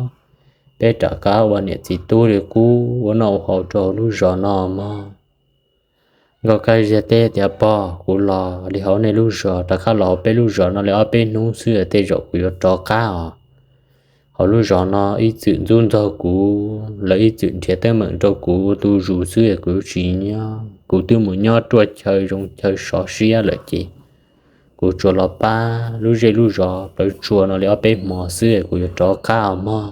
peb rov qab ua niam txiv tub li qub ua noj ua haus rau lub zos no mog. Nkauj Kab Ziag teb tias, Pog, kuv los li hauv nej lub zos rov qab los hauv peb lub zos no li ob peb hnub xwb tej zaum kuv yuav rov qab os. Hauv lub zos no ib txwm ntxub ntxaug kuv, lawv ib txwm nrhiav teeb meem rau kuv tu zus xwb kuv tsis nyob. Kuv twb mus nyob ruaj chaw zoo chaw sov siab lawm ces kuv tsuas los pab lub zej lub zos Plawv Tsua no li ob peb hmo xwb kuv yuav rov qab os mog.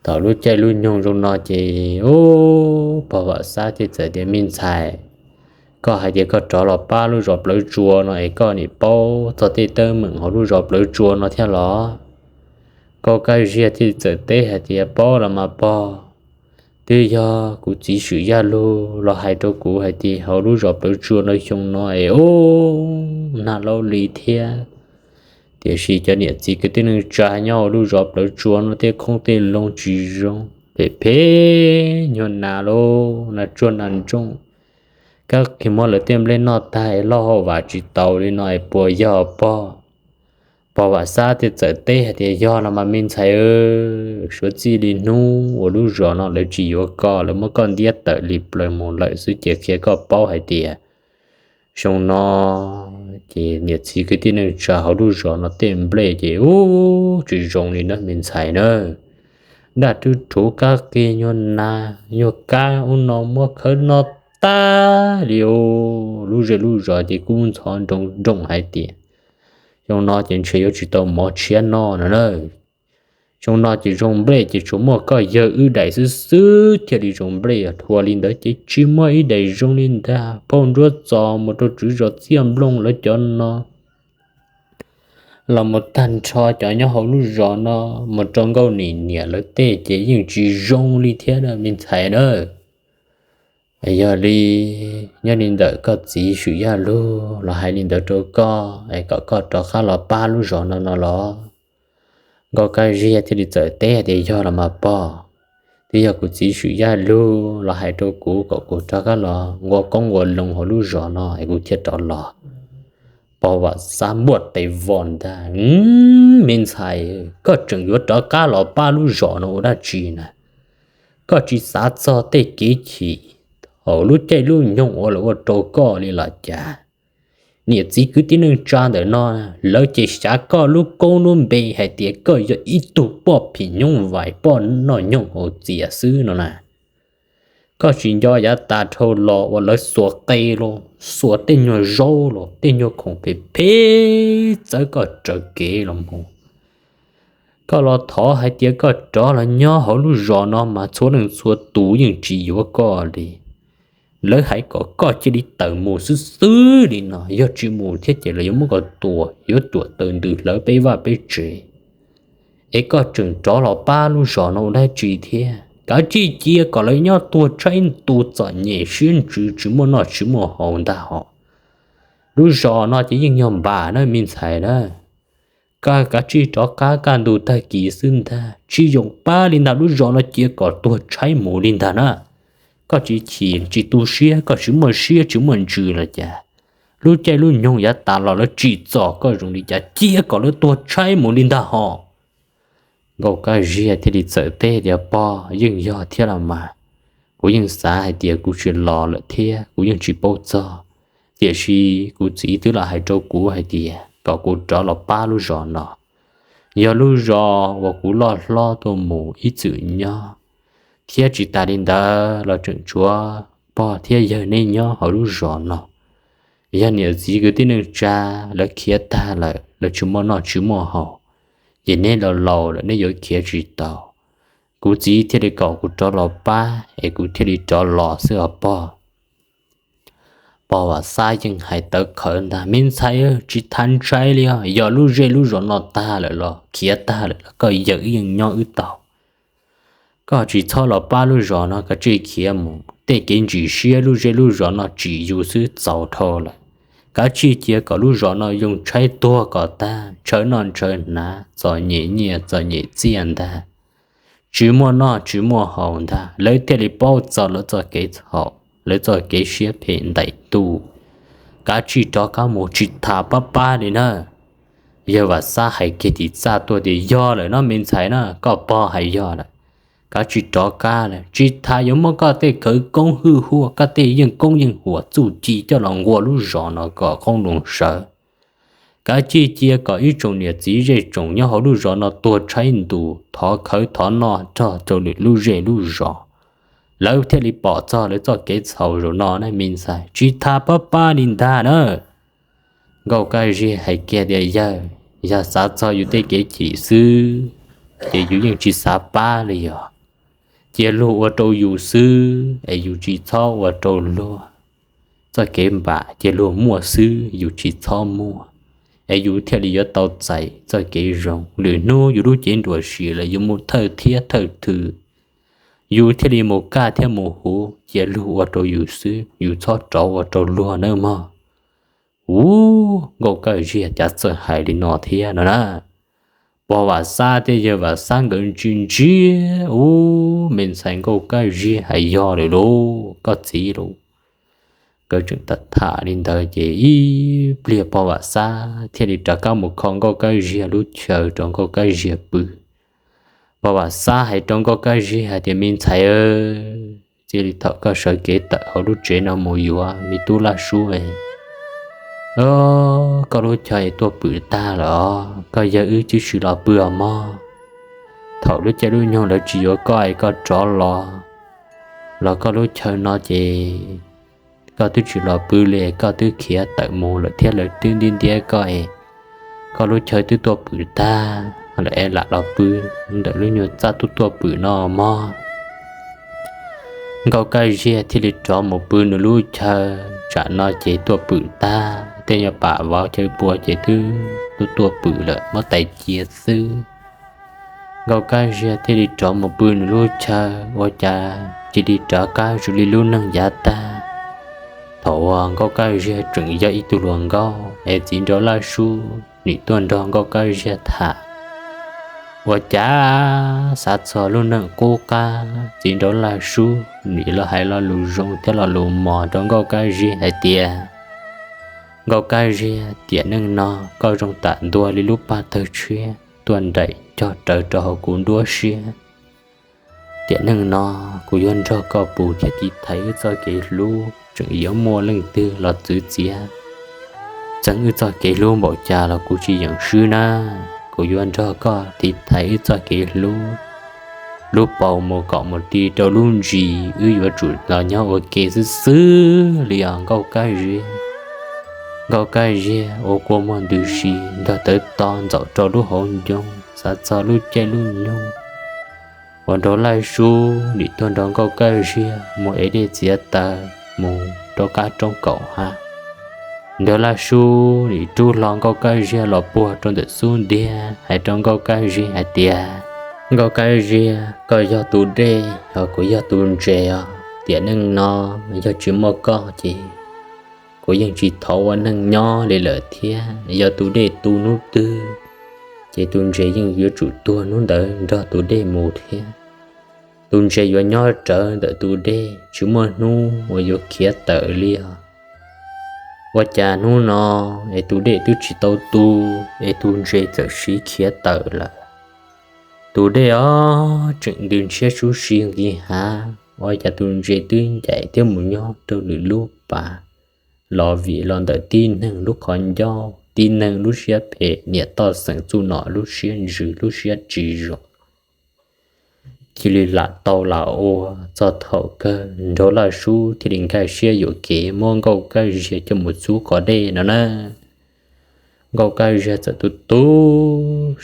Thaum lub caij lub nyoog zoo no ces ub, pog Vam Xab thiaj txawm tias, Me ntxhais, koj hais tias koj rov los pab lub zos Plawv Tsua no es koj nim paub txog tej teeb meem hauv lub zos Plawv Tsua no thiab los? Nkauj Kab Ziag thiaj txawm teb hais tias, Paub los mas pog, twb yog kuv txiv Swm Yaj Lug los hais rau kuv hais tias hauv lub zos Plawv Tsua no xyoo no es ub nag laub li thiab. Tiam sis cov niam txiv kwv tij neej tsa nyob hauv lub zos Plawv Tsua no tej khoob tej loo tsis zoo, phem phem nyuag nas lauj, nas tsuag nas ntsooj. Kab kiag muab lawv tej nplej noj tag es loj hauj vam tsis taus li no es puas yog pog? Pog Vam Xab thiaj txawm teb hais tias yog los mas me ntxhais, suav txij li hnub uas lub zos no lawv tsis yuav koj, lawv muab koj ntiab tawm li plaws mus lawm xwb ces qhia koj paub hais tias xyoo no ces niam txiv kwv tij neej tsa hauv lub zos no tej nplej ces ub tsis zoo li na me ntxhais na. Daj rhuv rhuv kab kiag nyuag nas nyuag kab ub no muab khawb noj tag li os. Lub zej lub zos ces kub ntxhov nroo nrooj hais tias xyoo no ces ntshe yuav tsis tau mov tshiab noj no na. Xyoo no ces zoo nplej ces tsuas muaj koj yawg wb daim xwb xwb thiaj li zoo nplej, dhua li ntawd ces tsis muaj ib daim zoo li ntag. Phauj Ntsuab Txos mus rau tswv zos Txiaj Nplooj lawv cov no los mus tag nrho cov nyob hauv lub zos no mus rau Nkauj Nim niam lawv tej ces yeej tsis zoo li thiab na me ntxhais na. Yog li nyob li ntawm koj txiv Swm Yaj Lug los hais li ntawd rau koj es kom koj rov qab los pab lub zos no no los? Nkauj Kab Ziag thiaj li txawm teb tias yog los mas pog, twb yog kuv txiv Swm Yaj Lug los hais rau kuv kom kuv rov qab los nqua qoob nqua loo hauv lub zos no es kuv thiaj rov los. Pog Vam Xab npuaj tes vos ntag, me ntxhais, koj tseem yuav rov qab los pab lub zos no ua dab tsi na? Koj tsis xav txog tej kev chim thaum lub caij lub nyoog uas lawv ua rau koj li los cas? Niam txiv kwv tij neej tsa ntawm no lawv ces xyav koj lub koob lub npe hais tias koj yog ib tug poj phim nyoob vais poj noj nyoog haus txias xwb no na. Koj tsis nco yav tas dhau los uas lawv xuas qe los xuas tej nyuag zaub los tej nyuag khoom phem phem txawb koj raws kev los mus. Koj los thov hais tias koj rov los nyob hauv lub zos no mas txhua leej txhua tus yeej tsis yuav koj li. Lawv hais kom koj cia li tawm mus xwb xwb li no, yog tsis mus thiab ces lawv yuav muab koj tua, yuav cuam taws ntws hlawv peb vaj peb tsev. Es koj tseem rov los pab lub zos no ua dab tsi thiab? Kav tsij cia kom lawv nyob tuag tshaib ntu txom nyem siab ntsws tsis muaj noj tsis muaj haus ntag hos. Lub zos no ces yeej yog npam na me ntxhais na. Koj kav tsij rov qab kaj ntug tag kis xwb ntag, tsis yoom pab li ntag, lub zos no cia kom tuag tshaib mus li ntag na. Koj tsis chim tsis tu siab, koj tsis muaj siab tsis muaj ntsws los cas? Lub caij lub nyoog yav tas los lawv tsim txom koj zoo li cas, cia kom lawv tuag tshaib mus li ntag hos. Nkauj Kab Ziag thiaj li txawm teb tias pog, yeej yog thiab los mas. Kuv yeej xav hais tias kuv tsis los lawm thiab kuv yeej tsis paub txog, tiam sis kuv txiv twb los hais rau kuv hais tias kom kuv rov los pab lub zos no. Yog lub zos uas kuv loj hlob tuaj mus ib txwm nyob, thiab tsis tas li ntawd los tseem tshuav pog thiab yawg neb nyob hauv lub zos no. Yog niam txiv kwv tij neej tsa lawv khiav tag lawm, lawv tsis muaj noj tsis muaj haus, ces neb los laus lawm neb yuav khiav tsis tau. Kuv txiv thiaj li kom kuv rov los pab es kuv thiaj li rov los xwb os pog. Pog Vam Xab yeej hais tawv qhawv ntag, me ntxhais, tsis tas ntshai li os, yog lub zej lub zos no tag lawm los khiav tag lawm los koj yawg wb yeej nyob wb tau. Koj tsis txhob los pab lub zos no, kav tsij khiav mus. Tej kev ntsim siab lub zej lub zos no tsim yus xwb txaus dhau lawm. Kav tsij cia kom lub zos no yoo tshaib tuag kom tag, ntshaw noj ntshaw hnav, txom nyem nyiaj txom nyem txiaj ntag. Tsis muaj noj tsis muaj haus ntag, lawv thiaj li paub txog lawv txoj kev txhaum, lawv txoj kev siab phem ntais ntuj. Kav tsij rov qab mus, tsis tas pab pab li na. Yawg Vam Xab hais kiag tim txaj tuaj tias yog lawm no me ntxhais na, koj pog hais yog lawm. Kav tsij rov qab lawm, tsis tas yuav muab koj tej khawv koob hwj huaj, koj tej yeej koob yeej huam txuj ci coj los nqua lub zos no kom qoob loo sawv. Kav tsij cia kom ib tsoom niam txiv zej tsoom nyob hauv lub zos no tuag tshaib ntus, thov khawv thov noj rog rau lwm lub zej lub zos. Lawv thiaj li pom txog lawv txoj kev txhaum zaum no na me ntxhais, tsis tas pab pab li ntag na. Nkauj Kab Ziag hais kiag tias yawg, yog xav txog yus tej kev chim xwb, ces yus yeej tsis xav pab li os. Cia luag ua rau yus xwb es yus tsis txhob ua rau luag. Txoj kev npam cia luag muaj xwb yus tsis txhob muaj, es yus thiaj li yuav tau txais txoj kev zoo. Lwm hnub yus lub cev nruam sim lawm yus mus thawj thiab thawj thw, yus thiaj li mus kaj thiab mus huv, cia luag ua rau yus xwb, yus txhob rov ua rau luag nawb mog. Ub, Nkauj Kaj Ziag cav txawm hais li no thiab no na. Pog Vam Xab thiab yawg Vam Xab nkawd ntsia ntsia, ub, me ntxhais Nkauj Kaj Ziag hais yog lawm lauj, koj txiv lauj. Nkawd tseem tham tham li ntawd ces ib pliag pog Vam Xab thiaj li rov qab mus kho Nkauj Kaj Ziag lub chaw rau Nkauj Kaj Ziag pw. Pog Vam Xab hais rau Nkauj Kaj Ziag hais tias, me ntxhais, txij li thaum koj sawv kev tawm hauv lub tsev no mus yuav me tub Laj Sub, koj lub chaw tuaj pwm tag lawm, koj yawg wb twb tsis los pw os mog. Thaum lub caij lub nyoog lawv tsis yuav koj es koj rov los, los koj lub chaw no ces koj twb tsis los pw li, koj twb khiav tawm mus lawm thiab lawv twb ntiab ntiab koj es koj lub chaw twb tuaj pwm tag lawm es lam los pw ntawm lub nyuag txaj tuaj tuaj pwm no mog. Nkauj Kaj Ziag thiaj li rov mus pw nws lub chaw, tsam no ces tuaj pwm tag, tej nyuag pam vauv chaw pua ces twb tuaj tuaj pwm lawm, muab tais cia xwb. Nkauj Kaj Ziag thiaj li rov mus pw nws lub chaw, ua cas cia li rov qab zoo li lub neej yav tag. Thaum uas Nkauj Kaj Ziag tseem yog ib tug hluas nkauj es txiv nraug Laj Sub nim tuaj nrog Nkauj Kaj Ziag tham, ua cas xav txog lub neej qub qab, txiv nraug Laj Sub nim los hais lo lus zoo thiab lo lus mos rau Nkauj Kaj Ziag hais tias, Nkauj Kaj Ziag, tiam neej no koj zoo tam ntua li lub paj tawg tshiab tuaj nraim cog rawv rau hauv kuv nruab siab. Tiam neej no kuv yuav nrog koj pw thiab tiv thaiv wb txoj kev hlub, tseem yuav muaj leej twg los txwv txiav txeeb wb txoj kev hlub npaum cas los kuv tsis yeem swb na. Kuv yuav nrog koj tiv thaiv wb txoj kev hlub, lub paus mus kom mus ti rau lub ntsis, wb yuav tsum los nyob ua ke xwb xwb li os Nkauj Kaj Ziag. Nkauj Kaj Ziag ua kua muag ntws si nrog tawv to ntxaum rau lub hauv ncoo, xav txog lub caij lub nyoog uas nraug Laj Sub nim tuaj nrog Nkauj Kaj Ziag mus ev dej txiav taws mus rau qab roob kaum ha. Nraug Laj Sub nim rub hlo Nkauj Kaj Ziag los puag rau ntawm xub ntiag hais rau Nkauj Kaj Ziag hais tias, Nkauj Kaj Ziag, koj yog tus dej os, kuv yog tus ntses os. Tiam neej no yog tsis muaj koj ces kuv yeej tsis thov ua neej nyob li lawm thiab. Yog tus dej tu hnub twg ces tus ntses yeej yuav tsum tuag hnub ntawd nrog tus dej mus thiab. Tus ntses yuav nyob rawv ntawm tus dej, tsis muaj hnub uas yuav khiav tawm li os. Ua cas hnub no es tus dej twb tsis tau tu es tus ntses txawm siv khiav tawm lawm? Tus dej os, tseem ntws ntshiab sub si nqis hav, ua cas tus ntses twb ncaim thiab mus nyob rau lwm lub pas, los vim los ntawm tib neeg lub qhov ncauj, tib neeg lub siab phem, niam toj xeem txuj nom lub siab ntsws lub siab tsis zoo. Cia li lam tau lam ua, txog thaum kawg nraug Laj Sub thiaj li nkag siab yuam kev muab Nkauj Kaj Ziag coj mus txub qhov dej no na. Nkauj Kaj Ziag txawm tu tu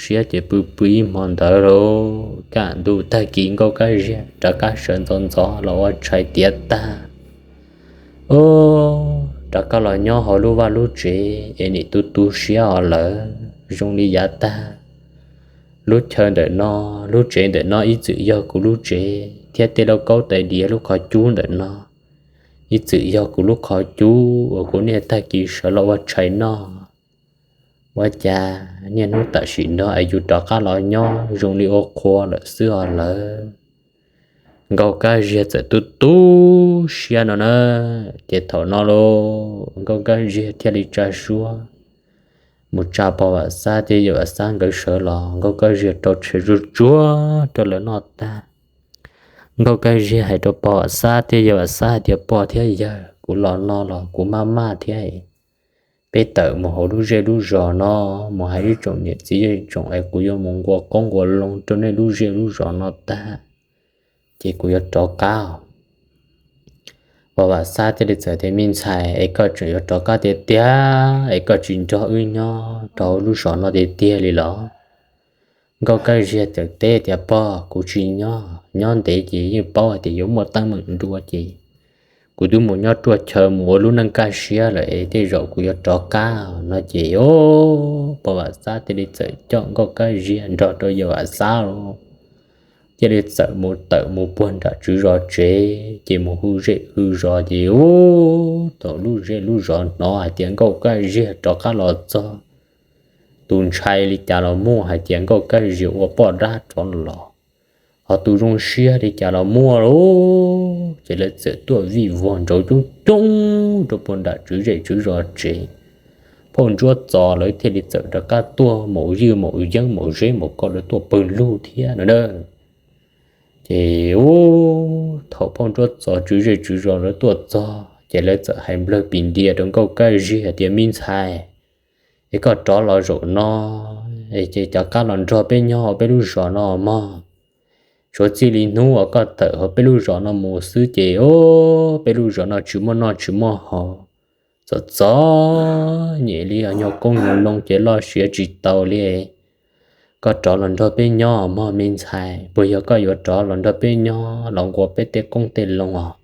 siab ces pw pw ib hmo ntawd lauj, kaj ntug tag kis Nkauj Kaj Ziag rov qab sawv ntxov ntxov los ua tshais tiav tag, rov qab los nyob hauv lub vaj lub tsev es nim tu tu siab os lawm, zoo li yav tag. Lub chaw ntawm no, lub tsev ntawm no ib txwm yog kuv lub tsev, thiab tej lauj kaub tais diav lub qhov cub ntawm no ib txwm yog kuv lub qhov cub uas kuv niaj tag kis sawv los ua tshais noj. Ua cas niaj hnub tam sim no es yus rov qab los nyob zoo li ua qhua lawm xwb os lawm. Nkauj Kab Ziag txawm tu tu siab no na, ces thaum no lauj Nkauj Kab Ziag thiaj li tsa suab mus tsa pog Vam Xab thiab yawm Vam Xab nkawd sawv los. Nkauj Kab Ziag rau tshais zuj zus rau lawv noj tag, Nkauj Kab Ziag hais rau pog Vam Xab thiab yawm Vam Xab hais tias, pog thiab yawg, kuv los no los kuv maj maj thiab, peb tawm mus hauv lub zej lub zos no mus hais ib tsoom niam txiv zej tsoom es kuv yuav mus nqua qoob nqua loo rau nej lub zej lub zos no tag, ces kuv yuav rov qab. Pog Vam Xab thiaj li txawm tias, me ntxhais, es koj tseem yuav rov qab tiag tiag es koj tsis nrog wb nyob rau hauv lub zos no tiag tiag li los? Nkauj Kab Ziag txawm teb tias, pog, kuv tsis nyob, nyob ntev ces yeej paub hais tias yuav muaj teeb meem dua ces kuv twb mus nyob ruaj chaw mus ua lub neej kaj siab lawm es tej zaum kuv yuav rov qab no ces, pog Vam Xab thiaj li txawm coj Nkauj Kab Ziag nrog rau yawm Vam Xab los thiaj li txawm mus tawm mus puag nram tswv zos tsev ces mus hu zej hu zos ces ub, thaum lub zej lub zos hnov hais tias Nkauj Kab Ziag rov qab los txog, tus ntshai li cas los muaj, hais tias Nkauj Kab Ziag ua poj dab rov los, ho tus zoo siab li cas los muaj lauj. Ces lawv txawm tuaj vij vog ntsauv coob coob rau puag nram tswv zej tswv zos tsev. Phauj Ntsuab Txos lawv thiaj li txawm rov qab tuaj maum ywj maum yeeb maum zeb maum ko lawv tuaj pawg lug thiab no na. Ces ub, thaum Phauj Ntsuab Txos tswv zej tswv zos lawv tuaj txog ces lawv txawm hais nplawg pim ntia rau Nkauj Kab Ziag tias, Me ntxhais, es koj rov los zaum no ces rov qab los nrog peb nyob hauv peb lub zos no mog. Suav txij li hnub uas koj tawm hauv peb lub zos no mus xwb ces ub, peb lub zos no tsis muaj noj tsis muaj haus, txom txom nyem li, nyuag koob nyuag loo ces loj siav tsis tau li. Koj rov los nrog peb nyob mog me ntxhais. Puas yog koj yuav rov los nrog peb nyob los nqua peb tej qoob tej loo os?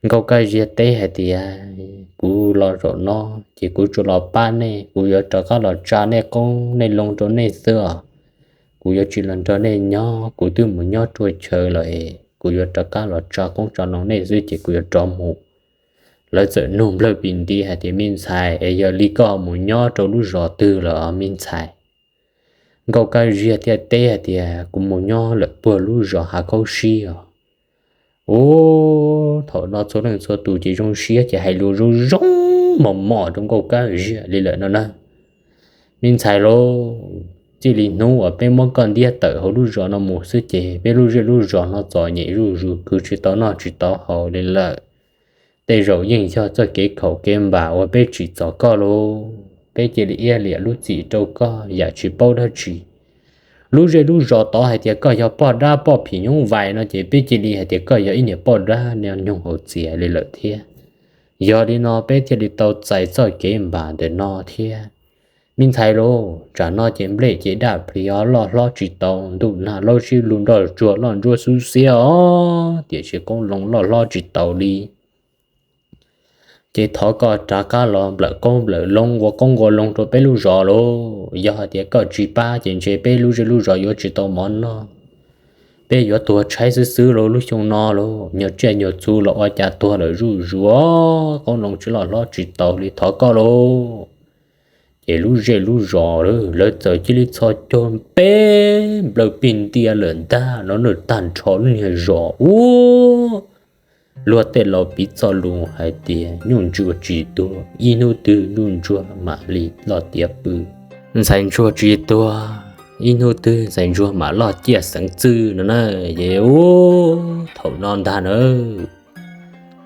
Nkauj Kab Ziag teb hais tias, Kuv los zaum no ces kuv tsuas los pab nej, kuv yuav rov qab los tsa nej qoob nej loo rau nej xwb os. Kuv yuav tsis los nrog nej nyob, kuv twb mus nyob ruaj chaw lawm es kuv yuav rov qab los tsa qoob tsa loo nej xwb ces kuv yuav rov mus. Lawv txawm nug nplawg pim nti hais tias, Me ntxhais, es yog li koj mus nyob rau lub zos twg lawm me ntxhais? Nkauj Kab Ziag thiaj teb hais tias, Kuv mus nyob lawm puag lub zos Hav Khaub Sib os. Ub, thaum no txhua leej txhua tus ces zoo siab ces hais lus zoo zoo mos mos rau Nkauj Kab Ziag li lawm no na. Me ntxhais lauj, txij li hnub uas peb muab koj ntiab tawm hauv lub zos no mus xwb ces peb lub zej lub zos no txom nyem zuj zus, khwv tsis tau noj tsis tau haus li lawm. Tej zaum yeej yog txoj kev khaum kev npam uas peb tsim txom koj lauj. Peb cia li iab liam lub txim rau koj yam tsis paub dab tsi. Lub zej lub zos tod hais tias koj yog poj dab poj phim nyuj vais no ces peb cia li hais tias koj yog ib niam poj dab nyoog hauv txias li lawm thiab. Yog li no peb thiaj li tau txais txoj kev npam ntawm no thiab. Me ntxhais lauj, tsam no ces nplej ces daj plhis loj hlob tsis tau, ntuj nag laub sib lug nroj tsuag loj ntsuab xub xiab os, tiam sis qoob loo loj hlob tsis tau li. Ces thov koj rov qab los nplawm qoob nplawm loo, nqua qoob nqua loo rau peb lub zos lauj. Yog hais tias koj tsis pab ces ntshe peb lub zej lub zos yuav tsis tau mov noj. Peb yuav tuag tshaib xwb xwb lauj, lub xyoo no lauj, nyuag tsiaj nyuag txhu los ua cas tuag lawm zuj zus, qoob loo tsis loj hlob tsis tau li, thov koj lauj. Ces lub zej lub zos lawv txawm cia li txhos caug peb nplawg pig ntia lawm ntag no na, tag nrho lub niag zos ub. Luag tej laus piv txoj lus hais tias nyuj ntsuag tsis tuag, ib hnub twg nyuj ntsuag mam li loj tiav pw. Ntxhais ntsuag tsis tuag, ib hnub twg ntxhais ntsuag mam loj ciaj xeev txwj no na. Ces ub, thaum no ntag na,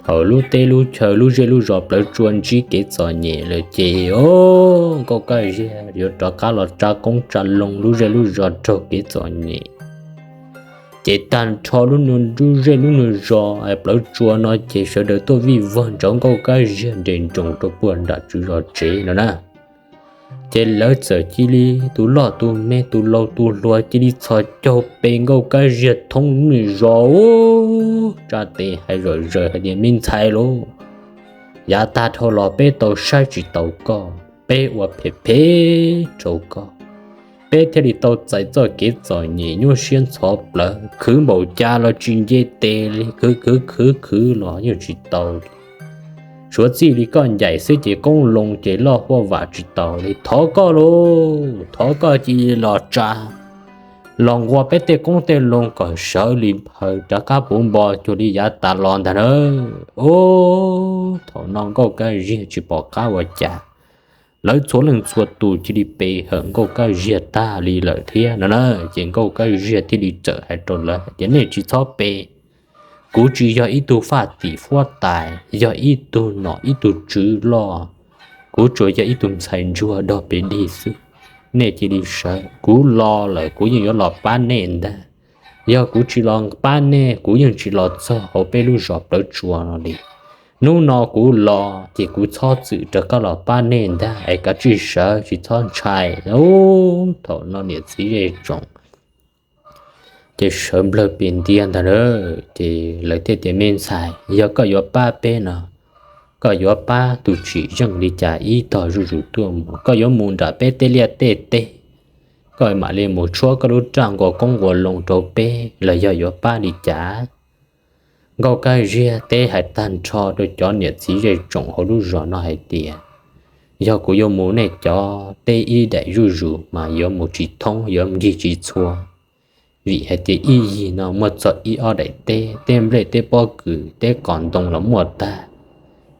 thaum lub teb lub chaw lub zej lub zos plawv tsua ntsib kev txom nyem lawm ces ub, Nkauj Kab Ziag yuav rov qab los tsa qoob tsa loo lub zej lub zos raug kev txom nyem. Ces tag nrho lub, lub zej lub zos plawv tsua no ces sawv daws tuaj vij vog ntsauv Nkauj Kab Ziag nres nroos rau puag nram tswv zos tsev no na. Ces lawv txawm cia li, tus loj tus me tus laus tus hluas cia li txhos caug pes Nkauj Kab Ziag thoob lub niag zos, tsa tes hais zom zaws hais tias, Me ntxhais lauj, yav tag dhau los peb tau saib tsis taus koj, peb ua phem phem rau koj, peb thiaj li tau txais txoj kev txom nyem nyuaj siab ntxhov plawv, khwv npaum cas los tsis nce tes li, khwv khwv khwv khwv los yeej tsis tau li. Suav txij li koj ncaim xwb ces qoob loo ces loj huaj vam tsis taus li. Thov koj lauj, thov koj cia li los tsa, los nqua peb tej qoob tej loo kom sawv li nphaws rov qab puv npo cuag li yav tas los ntag na. Ub, thaum no Nkauj Kab Ziag tsis pom qab ua cas, lawv txhua leej txhua tus cia li pe hawm Nkauj Kab Ziag tag li lawm thiab no na. Ces Nkauj Kab Ziag thiaj li txawm hais rau lawv hais tias, Nej tsis txhob pe, kuv tsis yog ib tug faj tim huab tais, yog ib tug nom ib tug tswv loj, kuv tsuas yog ib tug ntxhais ntsuag dog pes dig xwb. Nej cia li sawv, kuv los lawm kuv yeej yuav los pab nej ntag. Yog kuv tsis los pab nej, kuv yeej tsis los txog hauv peb lub zos plawv tsua no li. Hnub no kuv los ces kuv txhob txwm rov qab los pab nej ntag, es kav tsij sawv tsis txhob ntshai. Ub, thaum no niam txiv zej tsoom ces sawv nplawg pis ntiab ntag na. Ces lawv thiaj tias, Me ntxhais, yog koj yuav pab peb no, koj yuav pab tus tsim zeej li cas ib tog zuj zus tuaj mus, koj yuav mus nram peb tej liaj tej teb, koj mam li mus tshuab koj lub raj nqua qoob nqua loo rau peb los yog yuav pab li cas? Nkauj Kab Ziag teb hais tag nrho rau cov niam txiv zej tsoom hauv lub zos no hais tias, yog kuv yuav mus nej cov teb ib daim zuj zus mas yuav mus tsis thoob, yuav ncig tsis txhua, vim hais tias ib yig no muaj txog ib ob daim teb, teb nplej teb pob kws teb qos ntoo los muaj tag,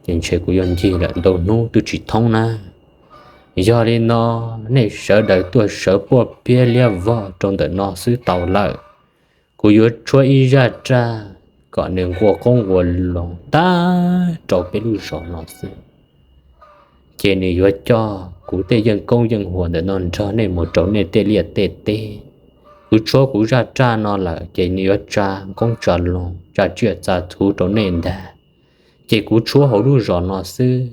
ces ntshe kuv yuav ncig lawm ntau hnub twb tsis thoob na. Yog li no, nej sawv daws tuaj sawv puaj piab liab vog rau ntawm no xwb tau lawm. Kuv yuav tshuab ib zaj raj kom nws nqua qoob nqua loo tag rau peb lub zos no xwb, ces nws yuav coj kuv tej yeej koob yeej huas ntawm no nrog nej mus rau nej tej liaj tej teb. Kuv tshuab kuv zaj raj no lawm ces nws yuav tsa qoob tsa loo, tsa tsiaj tsa txhu rau nej ntag. Ces kuv tshuab hauv lub zos no xwb,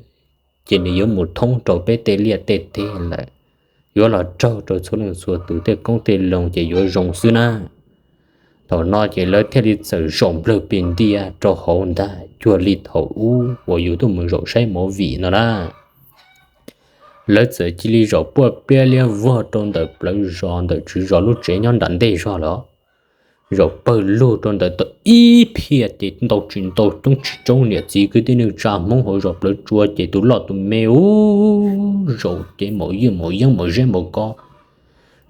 ces nws yuav mus thoob rau peb tej liaj tej teb lawm, yuav los raug rau txhua leej txhua tus tej koob tej loo ces yuav zoo xwb na. Thaum no ces lawv thiaj li txawm zaum nplawg pis ntia rau hauv ntag, cuag li thaum ub uas yus tuaj mus zaum saib movie no na. Lawv txawm cia li zaum puaj piab liab vog rau ntawm plawv zos ntawm tswv zos lub tsev nyob nram ntej zog lawm. Zaum pawg lug rau ntawm tau ib phiaj ces ntau tsis ntau coob tsis coob niam txiv kwv tij neej tsa Hmoob hauv zos plawv tsua ces tus loj tus me ub zaum ces maum ywj maum yeeb maum zeb maum kos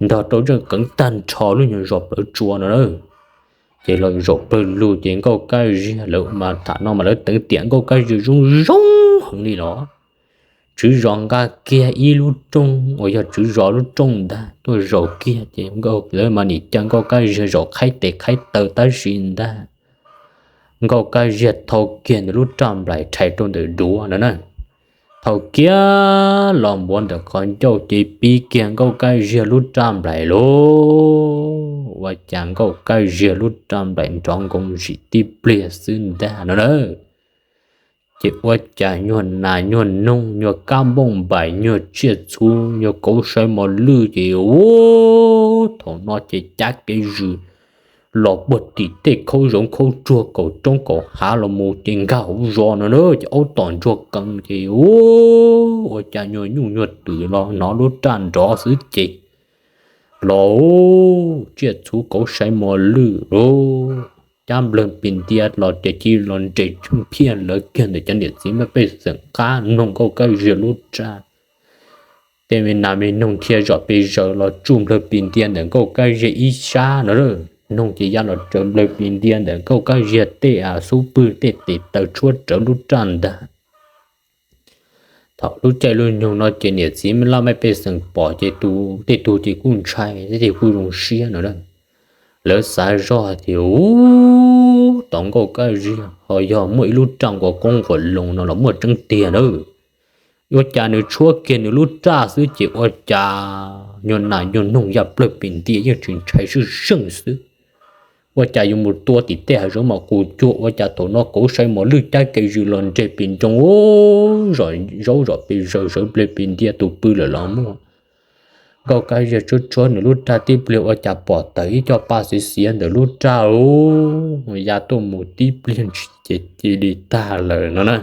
nrog rau zeej qeev tag nrho lub nyuag zos plawv tsua no na. Ces los zaum pawg lug ces Nkauj Kab Ziag lawv mas tham no mas lawv teev tiam Nkauj Kab Ziag zoo zoo heev li los. Tswv zos nqa kiag ib lub rooj uas yog tswv zos lub rooj ntag tuaj zaum kiag ces lawv mas nim caw Nkauj Kab Ziag zaum qhaib tes qhaib taw tab sis ntag, Nkauj Kab Ziag thau kiag nws lub raj nplaim rhais rau ntawm duav no na. Thau kiag los npuav ntawm qhov ncauj ces pib kiag Nkauj Kab Ziag lub raj nplaim lauj. Ua cas Nkauj Kab Ziag lub raj nplaim nrov nkoos zim tib pliag xwb ntag no na. Ces ua cas nyuag nas nyuag noog nyuag kab npauj npaim nyuag tsiaj txhu nyuag kauv sai mos lwj ces ub, thaum no ces cav kev zws los puag tim tej khaub zoov khaub tsuag kaum roob kaum hav los mus ces nkag hauv zos no na ces aub tom ntsuag qees ces ub, ua cas nyuag nyuj nyuag twm los hnov lub raj nrov xwb ces los tsiaj txhu kauv sai mos lwj lauj, cab nplawg pis ntia los ces cia los nres tsheej phiaj lawv kiag ntawm cov niam txiv maj pej xeem qab noog Nkauj Kab Ziag lub raj. Tej me nas me noog thiaj zom pes zaws los tsuj nplawg pis ntia ntawm Nkauj Kab Ziag ib sab no, noog ces ya los raws nplawg pis ntia ntawm Nkauj Kab Ziag tej xub pwg tej tes taw tshuab rawv lub raj ntag. Thaum lub caij lub nyoog no ces niam txiv laj mej pej xeem pom ces tus tej tug ces kuj ntshai thiab ces kuj zoo siab no na. Lawv xav zoj hais tias ub, tau Nkauj Kab Ziag ho yog muaj ib lub raj nqua qoob nqua loo no los muaj tseeb tiag na. Ua cas nws tshuab kiag nws lub raj xwb ces ua cas nyuag nas nyuag noog ya plawg pis ntia yeej tsis ntshai swb zeej xwb. Ua cas yus mus tua tim tej hav zoov mas qus cuag, ua cas thaum no kauv sai mos lwj cab kev zws los nres pis nroos, zaub zom pes zaws sawv nplawg pis ntia tus pw lawm los muaj. Nkauj Kab Ziag tshuab tshuab nws lub raj tib pliag ua cas pom tawm ib co pa xiav xiav ntawm lub raj, ya tuaj mus tib pliag ntshis ces cia li tag lawm no na.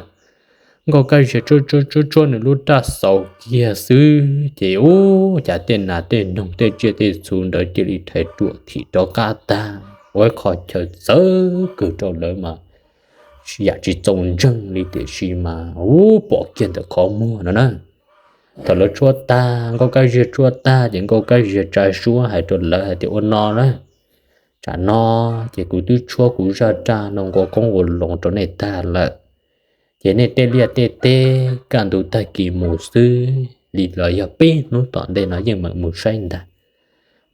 Nkauj Kab Ziag tshuab tshuab nws lub raj xaus kiag xwb ces ub, cas tej nas tej noog tej tsiaj tej txhu ntawd cia li rhais ruam thim rov qab tag ua ib qho chaw txawv kawg rau lawv mas yam tsis txaus ntseeg li tiam sis mas ub, pom kiag ntawm qhov muag no na. Thaum lawv tshuab tag, Nkauj Kab Ziag tshuab tag ces Nkauj Kab Ziag tsa suab hais rau lawv hais tias ua no na, tsam no ces kuv twb tshuab kuv zaj raj no nqua qoob nqua loo rau nej tag lawm. Ces nej tej liaj tej teb kaj ntug tag kis mus xwb li los yog peb hnub tom ntej no yeej meem mus saib ntag.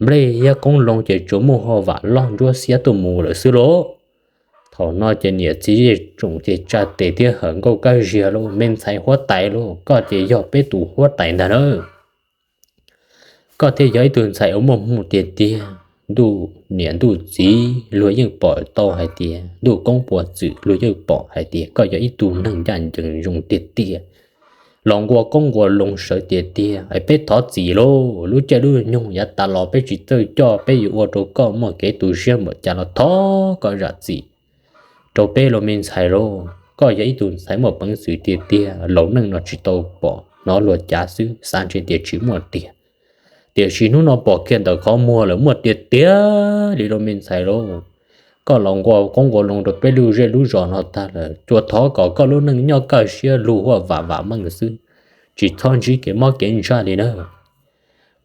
Nplej thiab qoob loo ces tsuas muaj hauj vam loj ntsuab xiab tuaj mus lawm xwb lauj. Thaum no ces niam txiv zej tsoom ces tsa tes thiab hawm Nkauj Kab Ziag lauj, me ntxhais huab tais lauj, koj ces yog peb tus huab tais ntag na. Koj thiaj yog ib tug ntxhais uas muaj hmoo tiag tiag, ntuj niam ntuj txiv luag yeej pom tau hais tias, ntuj koob puas txwm luag yeej pom hais tias koj yog ib tug neeg ncaj ncees zoo tiag tiag. Los nqua qoob nqua loo sawv tiag tiag es peb thov txim lauj, lub caij lub nyoog yav tas los peb tsis txawj coj, peb yuav ua rau koj muaj kev tu siab npaum cas los thov koj zam txim rau peb lauj me ntxhais lauj. Koj yog ib tug ntxhais muaj peev xwm tiag tiag, laus neej no tsis tau pom, hnov luag cav xwb xav ntshe tias tsis muaj tiag. Tiam sis hnub no pom kiag ntawm qhov muag lawm muaj tiag tiag li lauj me ntxhais lauj. Koj los nqua qoob nqua loo rau peb lub zej lub zos no tag lawm, tsuas thov kom koj lub neej nyob kaj siab lug huaj vam vam meej xwb, tsis txhob ntsib kev mob kev ntsaj li na.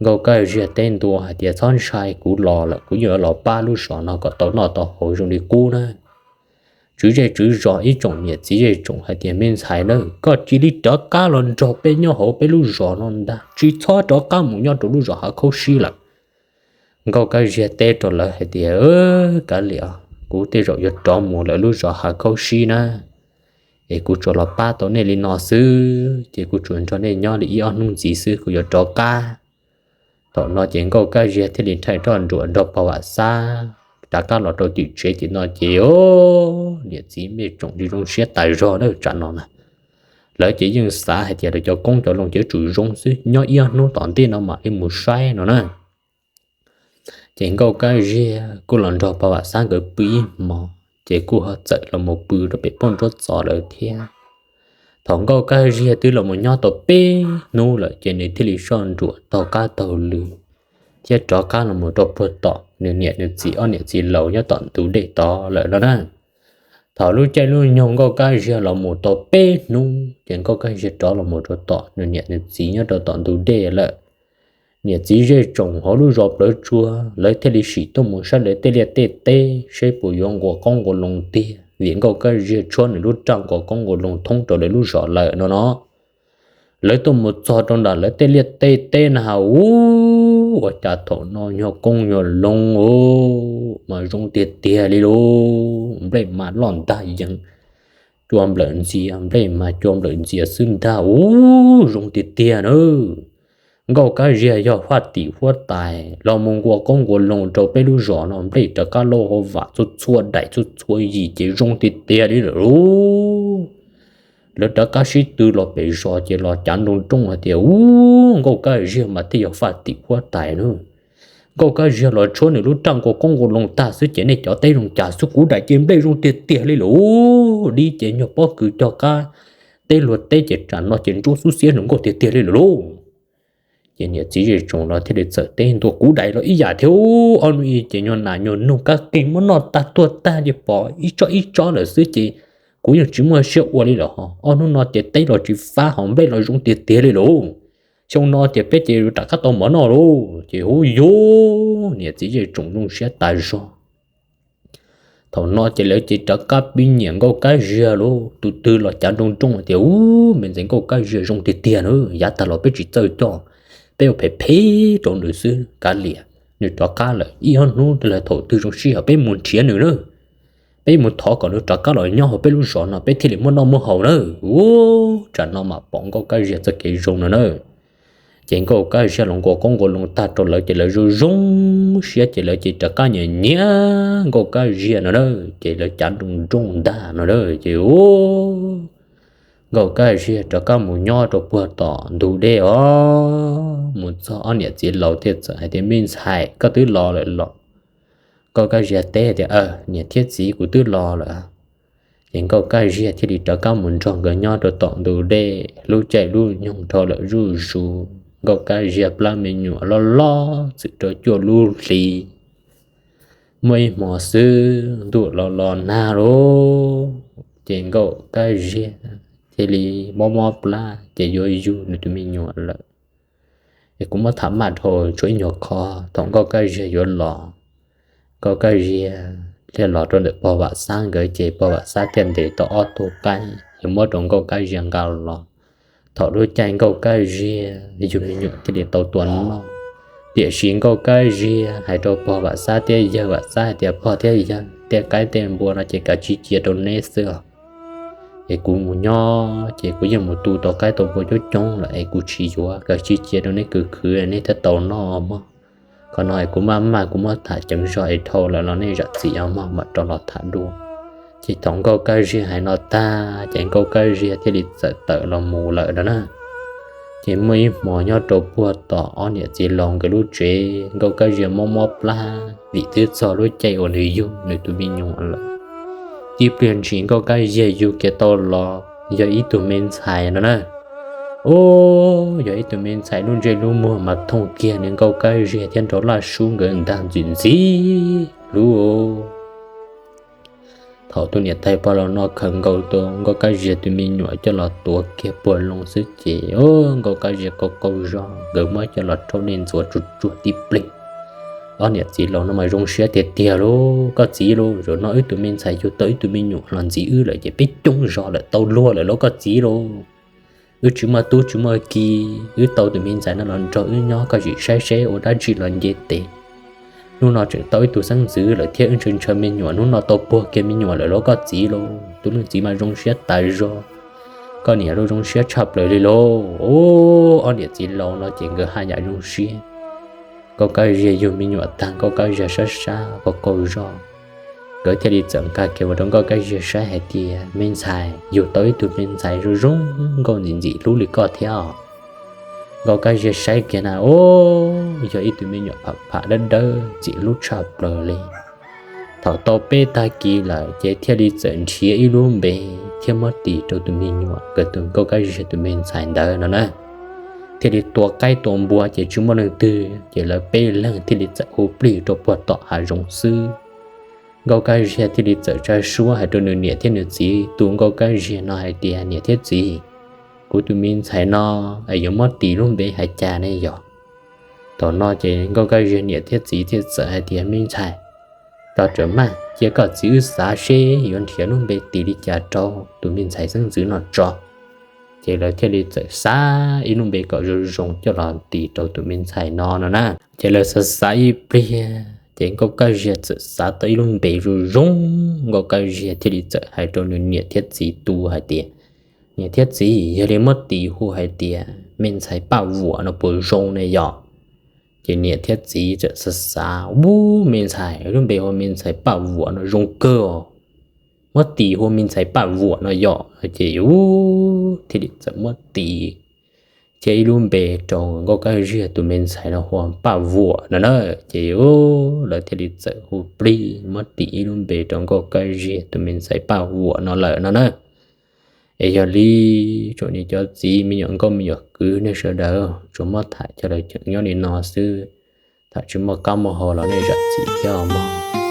Nkauj Kab Ziag teb ntua hais tias, Txhob ntshai, kuv los lawm, kuv yuav los pab lub zos no kom tau noj tau haus zoo li qub na. Tswv zej tswv zos ib tsoom niam txiv zej tsoom hais tias, Me ntxhais na, koj cia li rov qab los nrog peb nyob hauv peb lub zos no ntag, tsis txhob rov qab mus nyob rau lub zos Hav Khaub Sib lawm. Nkauj Kab Ziag teb rau lawv hais tias, Kav liam, kuv tej zaum yuav rov mus lawm lub zos Hav Khaub Sib na, es kuv tsuas los pab tau nej li no xwb, ces kuv tsuas nrog nej nyob li ib ob hnub ntxiv xwb kuv yuav rov qab. Thaum no ces Nkauj Kab Ziag thiaj li rhais roj nruas nrog pog Vam Xab rov qab los rau tim tsev. Ces no ces niam txiv me tsoom zoo siab tas zog na tsam no na. Lawv ces yeej xav hais tias lawv cov qoob cov loo ces yuav tsum zoo xwb, nyob ib ob hnub tom ntej no mam li mus saib no na. Ces Nkauj Kab Ziag kuj los nrog pog Vam Xab nkawd pw ib hmo, ces kuj ho txawm los mus pw rau pem poj nruab txos lawm thiab. Thaum Nkauj Kab Ziag twb los mus nyob tau peb hnub lawm ces nws thiaj li soj ntsuam taug qab taug lw thiab rov qab los mus rau puag tom nws niam nws txiv ob niam txiv laus nyob tom ntug dej tod lawm no na. Thaum lub caij lub nyoog Nkauj Kab Ziag los mus tau peb hnub ces Nkauj Kab Ziag rov los mus rau tom nws niam nws txiv nyob rau tom ntug dej lawm. Niam txiv zej tsoom hauv lub zos Plawv Tsua lawv thiaj li sim tuaj mus saib lawv tej liaj tej teb seb puas yuav nqua qoob nqua loo tiag, vim Nkauj Kab Ziag tshuab nws lub raj nqua qoob nqua loo thoob rau lawv lub zos lawm no no. Lawv tuaj mus txog rau nram lawv tej liaj tej teb na has, ua cas thaum no nyuag qoob nyuag loo mas zoo tiag tiag li lauj. Nplej mas loj ntag yees, cua nplawm ntxias, nplej mas cua nplawm ntxias xwb ntag, ub zoo tiag tiag na. Nkauj Kab Ziag yog faj tim huab tais los mus nqua qoob nqua loo rau peb lub zos no nplej rov qab lauj hauv vam txhua txhua daim txhua txhua yim ces zoo tiag tiag li lawm lauj. Lawv rov qab sib tw los pem zos ces los cav nroo nrooj hais tias, Ub, Nkauj Kab Ziag mas thiaj yog faj tim huab tais na. Nkauj Kab Ziag los tshuab nws lub raj nqua qoob nqua loo tag xwb ces nej cov teb zoo cas xwb, kuv daim ces nplej zoo tiag tiag li lawm, dib ces nyuag pob kws cog qab, teb luag teb ces tsam no ces ntsuab xub xiab nws nkauj tiag tiag li lawm lauj. Ces niam txiv zej tsoom los thiaj li txawm teb ntua, kuv daim los ib yam thiab, ob hnub ib ces nyuag nas nyuag noog kab qeeg muab noj tag tuag tag ces pom ib tsob ib tsob lawm xwb ces kuv yeej tsis muaj siab ua li lawm ho. Ob hnub no ces teb los tsis fab ho nplej los zoo tiag tiag li lauj. Xyoo no ces peb ces rov qab tau mov noj lauj. Ces hu yus niam txiv zej tsoom zoo siab tas zog. Thaum no ces lawv ces rov qab pib nyiam Nkauj Kab Ziag lauj, tus twg los cav nroo nrooj tias, Ub, me ntxhais Nkauj Kab Ziag zoo tiag tiag na, yav tag los peb tsis txawj coj, peb ua phem phem rau nws xwb, kav liam, nws rov qab lawm ib ob hnub los thaum twg zoo sij hawm peb mus nrhiav nws na. Peb mus thov kom nws rov qab los nyob hauv peb lub zos no peb thiaj li muaj noj muaj haus na. Ub, tsam no mas pom Nkauj Kab Ziag txoj kev zoo no na. Ces Nkauj Kab Ziag los nqua qoob nqua loo tag rau lawv ces lawv zoo zoo siab ces lawv ces rov qab nyiam nyiam Nkauj Kab Ziag no na. Ces lawv cav nroo nrooj ntag no na ces Nkauj Kab Ziag rov qab mus nyob rau puag tom ntug dej os. Mus txog ob niam txiv laus thiaj txawm hais tias, Me ntxhais, koj twb los lawm los? Nkauj Kab Ziag teb tias, Niam thiab txiv, kuv twb los lawm. Ces Nkauj Kab Ziag thiaj li rov qab mus nrog nkawd nyob rau tom ntug dej lub caij lub nyoog dhau lawm zuj zus. Nkauj Kab Ziag plab me nyuam loj loj txwm rau cuaj lub hli. Muaj ib hmo xwb ntuj los los nag lauj, ces Nkauj Kab Ziag thiaj li mob mob plab ces yuav yug nws tus me nyuam lawm. Es kuv muab tham maj dhau tshuav ib nyuag qho. Thaum Nkauj Kab Ziag yuav los, Nkauj Kab Ziag thiaj los rau ntawm pog Vam Xab nkawd ces pog Vam Xab thiaj ntes tau ob tug qaib yuav muab rau Nkauj Kab Ziag nqa los. Thaum lub caij Nkauj Kab Ziag yug me nyuam thiaj li tau tua noj. Tiam sis Nkauj Kab Ziag hais rau pog Vam Xab thiab yawg Vam Xab hais tias, Pog thiab yawg, tej qaib tej npua no ces kav tsij cia rau neb xwb os. Es kuv mus nyob ces kuv yeej mus tu tau qaib tau npua coob coob lawm es kuv tsis yuav, kav tsij cia rau neb khwv khwv neb thiaj tau noj mog. Qhov no es kuv maj maj kuv muab tham ceev zog es dhau lawm los nej zam txim os mog, mam rov los tham dua. Ces thaum Nkauj Kab Ziag hais no tag ces Nkauj Kab Ziag thiaj li txawm tawm los mus lawm no na. Ces muaj ib hmo nyob rau puag tom ob niam txiv laus nkawd lub tsev, Nkauj Kab Ziag mob mob plab vim twb txog lub caij uas nws yug nws tus me nyuam lawm. Tib pliag ntshis Nkauj Kab Ziag yug kiag tau los yog ib tug me ntxhais no na. Ub, yog ib tug me ntxhais lub ntsej lub muag mas thooj kiag li Nkauj Kab Ziag thiab Nraug Laj Sub nkawd ntag ntxim ntxim hlub. Thaum tus niam tais pog los no khaws nkaus tus Nkauj Kab Ziag tus me nyuam coj los tuav kiag puag loo xwb ces Nkauj Kab Ziag qaug qaug zog, nkawd muab coj los rhaub dej ntxuav tsuag tsuag tib pliag. Ob niam txiv laus no mas zoo siab tiag tiag lauj. Koj txiv lauj, zaum no wb tus me ntxhais yug tau ib tug me nyuam los ntxiv wb lawm ces peb coob zog lawm, tau luag lawm lauj koj txiv lauj. Wb tsis muaj tub tsis muaj ki, wb tau tus me ntxhais no los nrog wb nyob, koj sim saib seb ua dab tsi los nce tes. Hnub no tseem tau ib tug xeeb ntxwv lawm thiab, wb ntshaw ntshaw me nyuam, hnub no tau puag kiag me nyuam lawm lauj koj txiv lauj. Tus leej txiv mas zoo siab tas zog, koj niam los zoo siab tshaj plaws li lauj. Ob niam txiv laus no ces nkawd haj yam zoo siab. Nkauj Kab Ziag yug me nyuam tag, Nkauj Kab Ziag sab sab qaug qaug zog, nkawd thiaj li txawm nqa kiag mus rau Nkauj Kab Ziag saib hais tias, me ntxhais, yug tau ib tug me ntxhais zoo zoo nkauj ntxim ntxim hlub li koj thiab os. Nkauj Kab Ziag saib kiag na, ub, yog ib tug me nyuam pham pham dawb dawb ntxim hlub tshaj plaws li. Thaum tau peb tag kis lawm ces thiaj li txawm nrhiav ib lub npe thiab muab tis rau tus me nyuam, nkawd tus Nkauj Kab Ziag tus me ntxhais ntawd no na. Thiaj li tua qaib tua npua ces tsis muaj leej twg, ces lawv peb leeg thiaj li txawm hu plig rau puag tom hav zoov xwb. Nkauj Kab Ziag thiaj li txawm tsa suab hais rau nws niam thiab nws txiv tus Nkauj Kab Ziag no hais tias, niam thiab txiv, kuv tus me ntxhais no es yuav muab tis lub npe hais cas ne yog? Thaum no ces Nkauj Kab Ziag niam thiab txiv thiaj txawm hais tias, me ntxhais, tos rawm maj, cia koj txiv wb xav seb yuav nrhiav lub npe tis li cas rau tus me ntxhais xeeb ntxwv no tso. Ces lawv thiaj li txawm xav ib lub npe kom zoo zoo coj los tis rau tus me ntxhais no no na. Ces lawv xav xav ib pliag ces Nkauj Kab Ziag txawm xav tau ib lub npe zoo zoo. Nkauj Kab Ziag thiaj li txawm hais rau nws niam thiab txiv tus hais tias, niam thiab txiv, yog li muab tis hu hais tias me ntxhais Paj Vuam no puas zoo ne yog? Ces niam thiab txiv txawm xav xav, ub, me ntxhais, lub npe hu me ntxhais Paj Vuam no zoo kawg os. Muab tis hu me ntxhais Paj Vuam no yog. Ces ub, thiaj li txawm muab tis, ces ib lub npe rau Nkauj Kab Ziag tus me ntxhais no hu Paj Vuam no na. Ces ub, lawv thiaj li txawm hu plig muab tis ib lub npe rau Nkauj Kab Ziag tus me ntxhais Paj Vuam no lawm no na. Es yog li tsoom niam cov txiv me nyuam nkauj me nyuam kwv nej sawv daws, tsuas muab tham coj los cheem nyob li no xwb. Tham tsis muaj qab muaj hau los nej zam txim thiab mog.